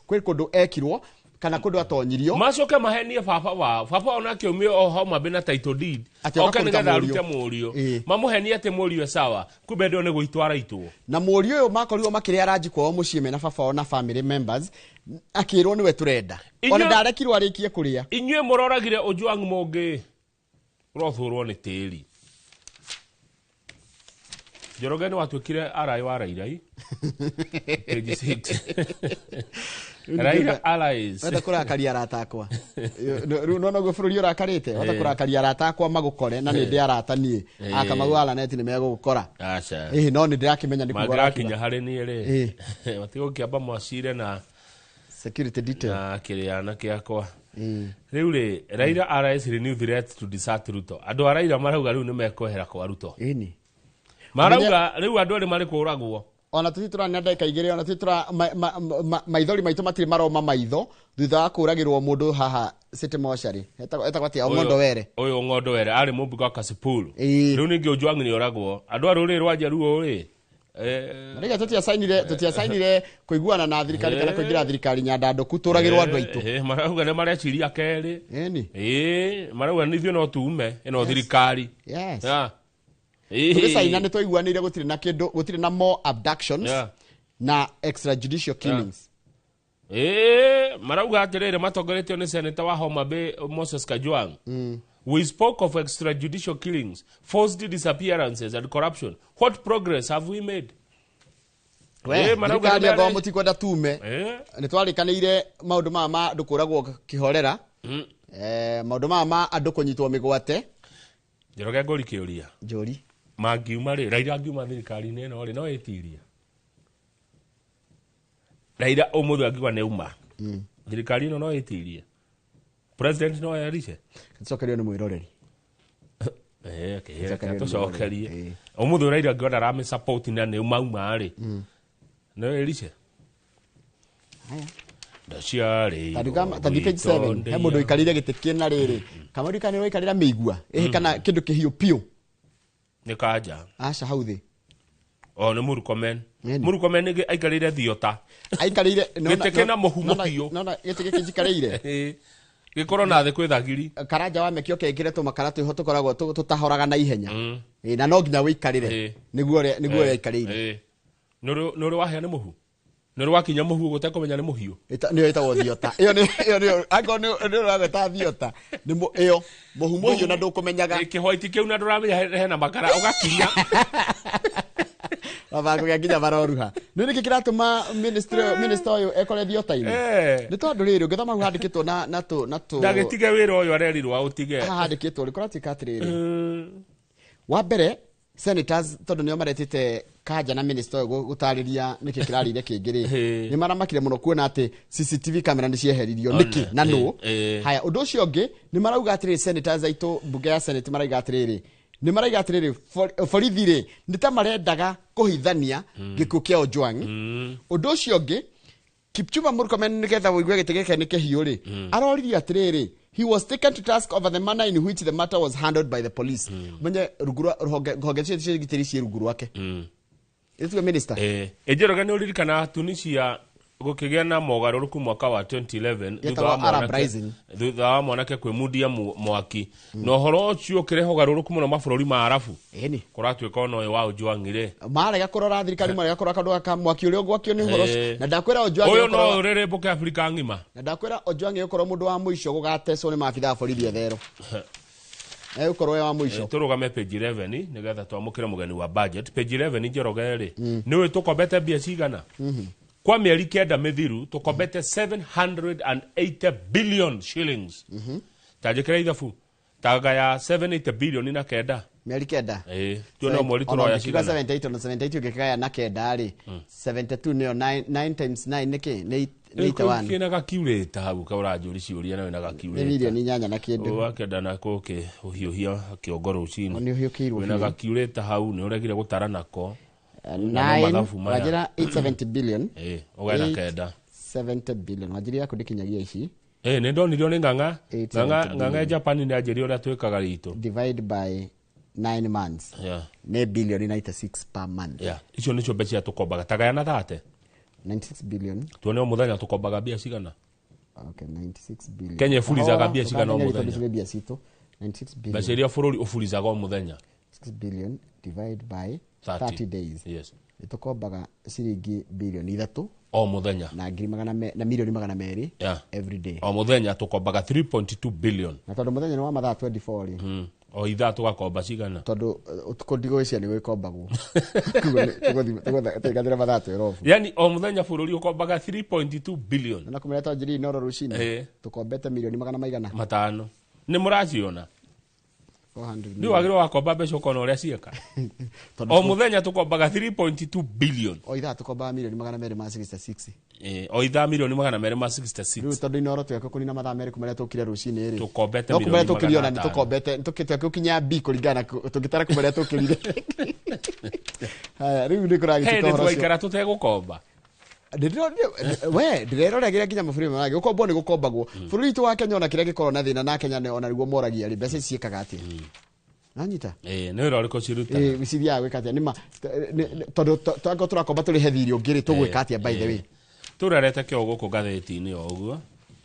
kũndũ ekirwo kana kũndũ atonyirio. Macoke mahenie baba wao. Baba wao nake aumie o Homa Bay na title deed. Atĩ oka Oke kũruta nĩgetha mũriũ. arute mũriũ. Mamũhenie atĩ mũriũ e sawa. Kumbe ndio nĩ gũitwo araitwo. Na mũriũ ũyũ makorirwo makĩrĩa ranji kwao mũciĩ mena baba wao na family members, akĩrwo nĩwe tũrenda. Ona ndarekirwo arĩkie kũrĩa. Inyuĩ mũroragire Ojwang mũngĩ. Ũrothũrwo nĩ tĩri. Njoroge nĩ watuĩkire arai wa Rairai. Page 6. Raila allies. Wenda kũrakaria arata akwa. Rĩu nona ũguo bũrũri ũrakarĩte, wenda kũrakaria arata akwa magũkore na nĩ ndĩ arata niĩ. Akamau Alaneti nĩ megũgũkora. Aca. No nĩ ndĩrakĩmenya nĩ kuga Mangĩrakinya harĩ niĩ rĩ. Matigũkĩamba macire na security detail. Na kĩrĩa na kĩakwa. Rĩu rĩ, Raila allies renew threat to desert Ruto. Andũ a Raila marauga rĩu nĩ mekwehera kwa Ruto. Marauga rĩu andũ erĩ marĩ kũragwo. Ona tũthiĩ tũrania ndagĩka igĩrĩ, ona tũthiĩ tũra maithori maitũ matirĩ maroma maitho thutha wa kũragĩrwo mũndũ haha City Mortuary. Etagwo atĩa? Ong'ondo Were. Ũyũ Ong'ondo Were arĩ mũmbunge wa Kasipul. Rĩu ningĩ Ojwang nĩ oragwo. Andũ a rũrĩrĩ rwa Jaluo rĩ, Rĩrĩa tũtiacainire kũiguana na thirikari kana kũingĩra thirikari nyandandũku tũragĩrwo andũ aitũ. Marauga nĩ mareciria kerĩ. Marauga nĩ ithuĩ no tuume ĩno thirikari. Tũgĩcaina nĩ twaiguanĩire gũtirĩ na kĩndũ, gũtirĩ na more abductions na extrajudicial killings. Marauga atĩrĩrĩ matongoretio nĩ senator wa Homa Bay Moses Kajwang. We spoke of extrajudicial killings, forced disappearances and corruption. What progress have we made? We, thirikari angorwo mũtikwenda tume nĩ twarĩkanĩire maũndũ maya ma andũ kũragwo kĩhorera, maũndũ maya ma andũ kũnyitwo mĩgwate. Njoroge ngũri kĩũria. Njũri. Mangiuma rĩ, Raila angiuma thirikari-inĩ ĩno rĩ, no ĩtirie. Raila ũmũthĩ angiuga nĩ auma. Thirikari ĩno no ĩtirie. President no erice. Tũcokerio nĩ mwĩroreri. Tũcokerie. Ũmũthĩ Raila angiuga ndaramĩ support na nĩ mauma rĩ. No erice. Ndaciarĩirwo Tathi page 7 he mũndũ ũikarĩire gĩtĩ kĩna rĩrĩ. Kamau kana nĩ ũraikarĩra mĩigua kana kĩndũ kĩhiũ piũ. Nĩ kanja. Aca hau thĩ. O nĩ Murkomen. Murkomen nĩ aikarĩire thiota. Aikarĩire gĩtĩ kĩna mũhu mũhiũ. Nona gĩtĩ gĩkĩ njikarĩire. Gĩkorwo na thĩ kwĩ thagiri. Karanja wa mekio kekĩre tũmakara twĩho tũkoragwo tũtahoraga na ihenya. Na no nginya wĩikarĩre. Nĩguo nĩguo aikarĩire. Nĩ ũrĩ wahĩa nĩ mũhu? Nĩ ũrĩ wakinya mũhu ũtekũmenya nĩ mũhiũ? Nĩyo ĩtagwo thiota. Ĩyo nĩ angorwo nĩ ũragweta thiota. Nĩ ĩyo mũhu mũhiũ na ndũkũmenyaga. Kĩhwaiti kĩu na ndũramenya hena makara ũgakinya. Mabango gĩa nginya maroruha. Nĩ nĩkĩ kĩratũma minister ũyũ ekore thiota-inĩ? Nĩ tondũ rĩrĩ ũngĩthoma hau handĩkĩtwo na tũ Ndagĩtige wĩra ũyũ arerirwo aũtige. Haha handĩkĩtwo rĩ kũratuĩka atĩrĩrĩ. Wa mbere senators tondũ nĩo maretĩte kanja na minister ũyũ gũtarĩria nĩkĩ kĩrarĩire kĩngĩ rĩ. Nĩ maramakire mũno kuona atĩ CCTV camera nĩ cieheririo nĩkĩ na nũ. Haya ũndũ ũcio ũngĩ nĩ marauga atĩrĩrĩ senators aitũ mbunge ya senate marauga atĩrĩrĩ nĩ marauga atĩrĩrĩ borithi rĩ nĩ ta marendaga kũhithania gĩkuũ kĩa Ojwang. Ũndũ ũcio ũngĩ Kipchumba Murkomen nigetha ũigue gĩtĩ gĩake nĩ kĩhiũ rĩ, aroririe atĩrĩrĩ, he was taken to task over the manner in which the matter was handled by the police. Menye rungu rwa rũhonge cia gitĩri ciĩ rungu rwake. Ĩtuge minister. Njoroge, nĩ ũririkana Tunisia gũkĩgĩa na mogarũrũku mwaka wa 2011 Yetagwo Arab Rising. Thutha wa mwanake kwĩmundia mwaki na ũhoro ũcio ũkĩrehe ũgarũrũku mũno mabũrũri ma Arabu. Ĩni. Kũratuĩka ona ũyũ wa Ojwang rĩ, Marega kũrora thirikari, marega kũrora kaũndũ gaka mwaki ũrĩa ũgwakio nĩ ũhoro ũcio. Na ndakwĩra Ojwang ũyũ no ũrĩrĩmbũke Afrika ng'ima. Na ndakwĩra Ojwang egũkorwo mũndũ wa mũico gũgatecwo nĩ maabitha a borithi etherũ. Egũkorwo e wa mũico. Tũrũgame page 11 nĩgetha twamũkĩre mũgeni wa budget. Page 11, Njoroge rĩ, nĩũĩ tũkombete mbia cigana kwa mĩeri 9 mĩthiru? Tũkombete 780 billion shillings. Ta njĩkĩra ithabu, tagaya 780 billion na 9. Mĩeri 9. Ĩĩ, tuone o mweri Ona tũroya ũngĩkiuga cigana. 78, ona 78 ũngĩkĩgaya na 9 rĩ, 72 nĩyo 9 times 9 nĩ kĩ? Nĩ 81. Kĩna gakiurĩta hau ka ũranjũri ciũria na wĩna Nĩ gakiurĩta. mirioni 8 na kĩndũ. Wakenda na kũkĩ ũhiũhia kĩongo rũcinĩ. Nĩ ũhiũkĩirwo Wĩna biũ. gakiurĩta hau, nĩ ũregire gũtara nako. Na no 9 mathabu maya. Wanjĩra 870 billion. Ĩĩ, ũgae na 9. 70 billion wanjĩra yaku ndĩkinyagia ici. Ĩĩ, nĩ ndonirio nĩ ng'ang'a. 870 Ng'ang'a ng'ang'a billion. Japan nĩ anjĩria ũrĩa twĩkaga ritũ. Divide by 9 months nĩ billion 96 per month. Yeah. Icio nĩcio mbeca iria tũkombaga. Tagaya na 30. 96 billion. Tuone o mũthenya tũkombaga mbia cigana. Okay, 96 billion. Kenya ĩburizaga mbia cigana o Ndũkamenye mũthenya? tondũ mbia citũ 96 billion. Mbeca iria bũrũri ũburizaga o mũthenya. 6 billion divide by 30. 30 days. Yes. Nĩ tũkombaga ciringi bilioni 3 o mũthenya na ngiri magana me, na milioni 200 every day. O mũthenya tũkombaga 3.2 billion. Na tondũ mũthenya nĩ wa mathaa 24 rĩ, O ithaa tũgakomba cigana? Tondũ ũtukũ ndigũĩcia nĩ gwĩkombagwo, tũgathira mathaa 12. Yani o mũthenya bũrũri ũkombaga 3.2 billion. Na kũmenya twanjĩrĩirie Inoro rũcinĩ, tũkombete milioni magana maigana? 500. Nĩ mũraciona? 400 Nĩ wagĩrĩirwo wakomba mbeca ũkona ũrĩa ciĩka. Tondũ O mũthenya tũkombaga 3.2 billion. O ithaa tũkombaga milioni magana merĩ ma 66. O ithaa milioni magana merĩ ma 66. Rĩu tondũ Inoro twekwo kũnina mathaa 2 kuma rĩrĩa tũkire rũcinĩ rĩ, Tũkombete no kuma rĩrĩa milioni tũkĩrire ona magana nĩ atano. tũkombete twekũkinya B kũringana na tũngĩtara kuma rĩrĩa tũkĩrire. Haya, rĩu nĩ Hey, kũragĩtuĩka nĩ ũhoro ũcio. twaikara tũtegũkomba. We ndĩreroragĩra nginya mabũrũri mangĩ, gũkombwo nĩ gũkombagwo. Bũrũri witũ wa Kenya ona kĩrĩa gĩkoragwo na thĩna na Kenya ona nĩguo moragia rĩ, mbeca ici ciĩkaga atĩa? Nanyita. Nĩ wĩra ũrĩkũ cirutaga? Cithiaga gwĩka atĩa? Nĩma tondũ twakorwo tũrakomba tũrĩhe thirĩ ũngĩ rĩ, tũgwĩka atĩa by the way? Tũrerete kĩo gũkũ ngathĩti-inĩ o ũguo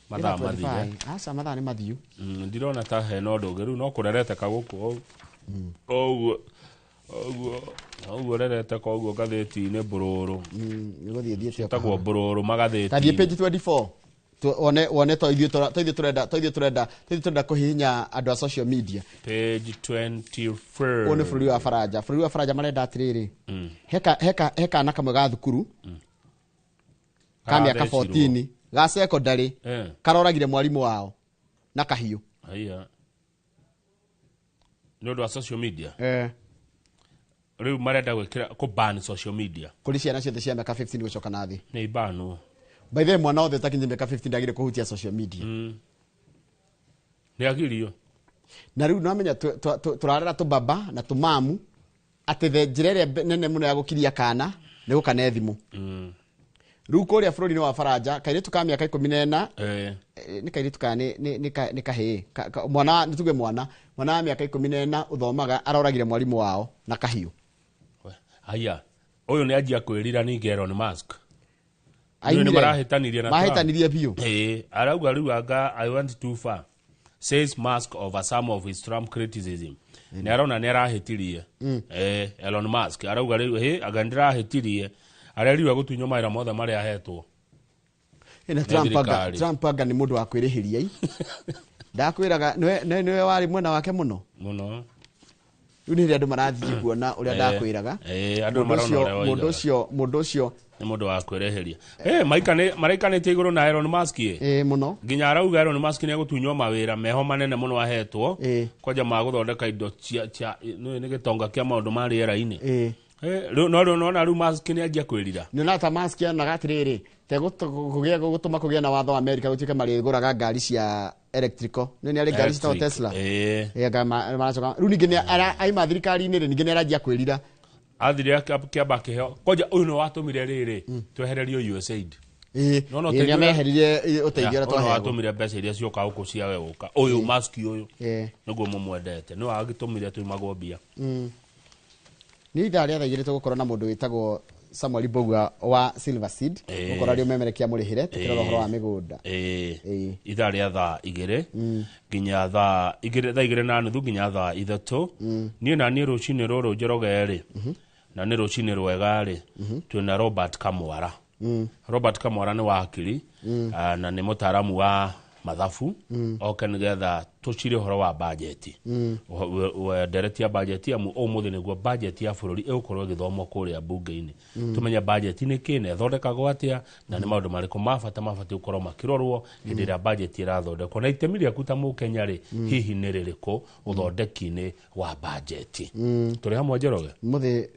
mathaa mathire. 25. Aca, mathaa nĩ mathiu. Ndirona ta hena ũndũ ũngĩ rĩu no kũrereteka gũkũ o ũguo ũguo ũguo rereteka ũguo ngathĩti-inĩ mbũrũrũ. Nĩ gũthiĩ thiĩte o Ciĩtagwo kahora. mbũrũrũ Tathiĩ magathĩti. page 24 wone to ithuĩ tũrenda kũhihinya andũ a social media. Page 24. Ũyũ nĩ bũrũri wa Faranja. Bũrũri wa Faranja marenda atĩrĩrĩ, he kana kamwe ga thukuru ka mĩaka Karathecirwo. 14 ga secondary karoragire mwarimũ wao na kahiũ. Haiya, nĩ ũndũ wa social media. Rĩu marenda gwĩkĩra kũ ban social media. Kũrĩ ciana ciothe cia mĩaka 15 gũcoka na thĩ. Nĩ ibanwo. By the way, mwana wothe ũtakinyia mĩaka 15 ndagĩrĩire kũhutia social media. Nĩ agirio. Na rĩu nwamenya tũrarera tũbaba na tũmamu atĩ the njĩra ĩrĩa nene mũno ya gũkiria kana nĩ gũkane thimũ. Rĩu kũrĩa bũrũri-inĩ wa Faranja, kairĩtu ka mĩaka 14, nĩ kairĩtu kana nĩ kahĩĩ, mwana, nĩ tuge mwana wa mĩaka 14 ũthomaga aroragire mwarimũ wao na kahiũ. Haya, ũyũ nĩ anjia kwĩrira ningĩ Elon Musk. Rĩu Aimire. nĩ marahĩtanirie na Trump. Mahĩtanirie biũ. Arauga rĩu anga "I went too far," says Musk over some of his Trump criticism. Nĩ arona nĩ arahĩtirie. Elon Musk arauga rĩu anga nĩndĩrahĩtirie, arerirwe gũtunywo mawĩra mothe marĩa ahetwo Na nĩ Trump anga thirikari. Trump anga nĩ mũndũ wa kwĩrĩhĩria i ndakwĩraga nĩwe warĩ mwena wake mũno. Mũno. Rĩu nĩ rĩrĩa andũ marathiĩ kuona ũrĩa ndakwĩraga. Andũ Mũndũ marona ũcio ũrĩa mũndũ woigaga. ũcio mũndũ ũcio Nĩ mũndũ wa kwĩrĩhĩria. Maraikanĩtie igũrũ na Elon Musk ĩ. Mũno. Nginya arauga Elon Musk nĩ egũtunywo mawĩra meho manene mũno ahetwo kwanja ma gũthondeka indo cia nĩ gĩtonga kĩa maũndũ ma rĩera-inĩ. Rĩu no rĩu nona rĩu Musk nĩ anjia kwĩrira. Nĩ ona ta Musk onaga atĩrĩrĩ, te kũgĩa gũtũma kũgĩa na watho wa Amerika gũtuĩke marĩgũraga ngari cia electrical, nĩ arĩ ngari citagwo Electric. Tesla. Anga maracoka rĩu ningĩ nĩ aima thirikari-inĩ rĩ, ningĩ nĩ aranjia kwĩrira. Athire kĩamba kĩheo kwanja ũyũ nĩ watũmire rĩrĩ twehererio USAID. Ĩĩ, No, no, ĩĩ, ũteithio ũrĩa- nĩameheririe ũteithio ũrĩa Yeah, ũyũ twaheagwo. watũmire mbeca iria cioka gũkũ ciage gũka ũyũ maski ũyũ Ĩĩ. nĩguo mũmwendete nĩwe wagĩtũmire tuimagwo mbia. Nĩ ithaa rĩa thaa 2 tũgũkorwo na mũndũ wĩtagwo Samuel Mbugua wa Silver Seed, gũkorwo arĩ ũmemerekia mũrĩhĩre tũkĩrora ũhoro wa mĩgũnda. Ĩĩ, ithaa rĩa thaa 2 nginya thaa 2, thaa 2:30 nginya thaa 3. Niĩ na niĩ rũcinĩ rũrũ Njoroge rĩ, na nĩ rũcinĩ rwega rĩ, twĩna Robert Kamwara. Robert Kamwara nĩ wakiri, na nĩ mũtaaramu wa mathabu, oke nĩgetha tũcire ũhoro wa bajeti. Ndereti ya bajeti, amu ũmũthĩ nĩguo bajeti ya bũrũri ĩgũkorwo ĩgĩthomwo kũrĩa mbunge-inĩ. Tũmenye bajeti nĩ kĩ na ĩthondekagwo atĩa, na nĩ maũndũ marĩkũ ma bata mabatiĩ gũkorwo makĩrorwo hĩndĩ ĩrĩa bajeti ĩrathondekwo, na itemi rĩaku ta mũkenya rĩ, hihi nĩ rĩrĩkũ ũthondeki-inĩ wa bajeti. Tũrĩ hamwe, Njoroge. Muthi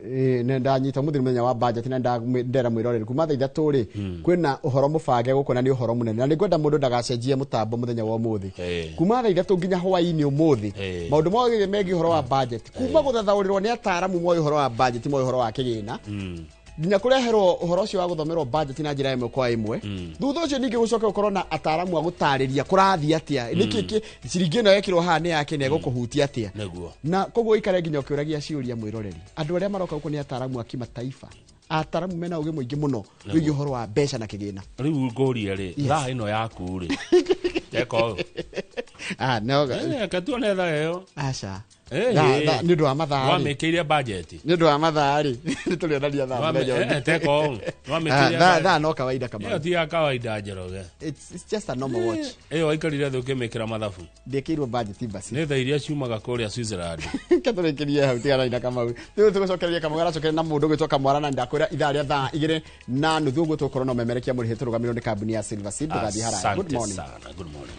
nĩ ndanyita muthi mũthenya wa budget, na ndera mwĩroreri kuma thaa 3 rĩ, kwĩna ũhoro mũbange gũkũ, na nĩ ũhoro mũnene, na nĩ ngwenda mũndũ ndagacenjie mũtambo mũthenya wa ũmũthĩ, kuma thaa 3 nginya hwaĩ-inĩ ũmũthĩ. Maũndũ mothe megiĩ ũhoro wa budget, kuma gũthathaũrĩrwo nĩ ataaramu moĩ ũhoro wa budget, moĩ ũhoro wa kĩgĩna, nginya kũreherwo ũhoro ũcio wa gũthomerwo budget na njĩra ĩmwe kwa ĩmwe. Thutha ũcio ningĩ gũcoke gũkorwo na ataaramu a gũtarĩria kũrathiĩ atĩa, nĩkĩ ciringi ĩno yekĩrwo haha nĩ yake na ĩgũkũhutia atĩa. Na koguo ikare nginya ũkĩũragia ciũria, mwĩroreri. Andũ arĩa maroka gũkũ nĩ ataaramu a kimataifa, ataaramu mena ũgĩ mũingĩ mũno wĩgiĩ ũhoro wa mbeca na kĩgĩna. Rĩu ngũrie rĩ, Yes. thaa ĩno yaku rĩ, eka ũũ. Ah, no. Reke tuone thaa ĩyo. Aca. Eh, Nĩ ũndũ wa mathaa rĩ. Wamĩkĩire bajeti. Nĩ ũndũ wa mathaa rĩ, nĩ tũrĩonania thaa mũthenya ũngĩ. Teka ũũ. Wamĩkĩire Thaa no kawaida kama. Ĩyo ti ya kawaida, Njoroge. It's just a normal watch. Ĩyo waikarire thĩ ũkĩmĩkĩra mathabu? Ndĩkĩirwo budget basi. Nĩ thaa iria ciumaga kũrĩa Switzerland. Ketũrĩkĩrie hau, tigana na Kamau. Rĩu tũgũcokereria Kamau aracokeria na mũndũ ũgwĩtwo Kamwara, na ndakwĩra ithaa rĩa thaa 2:30 ũguo tũgũkorwo na ũmemerekia mũrĩhĩ tũrũgamĩrĩrwo nĩ kambuni ya Silver Seed. Ndũgathiĩ haraya. Good Asante morning. sana. Good morning.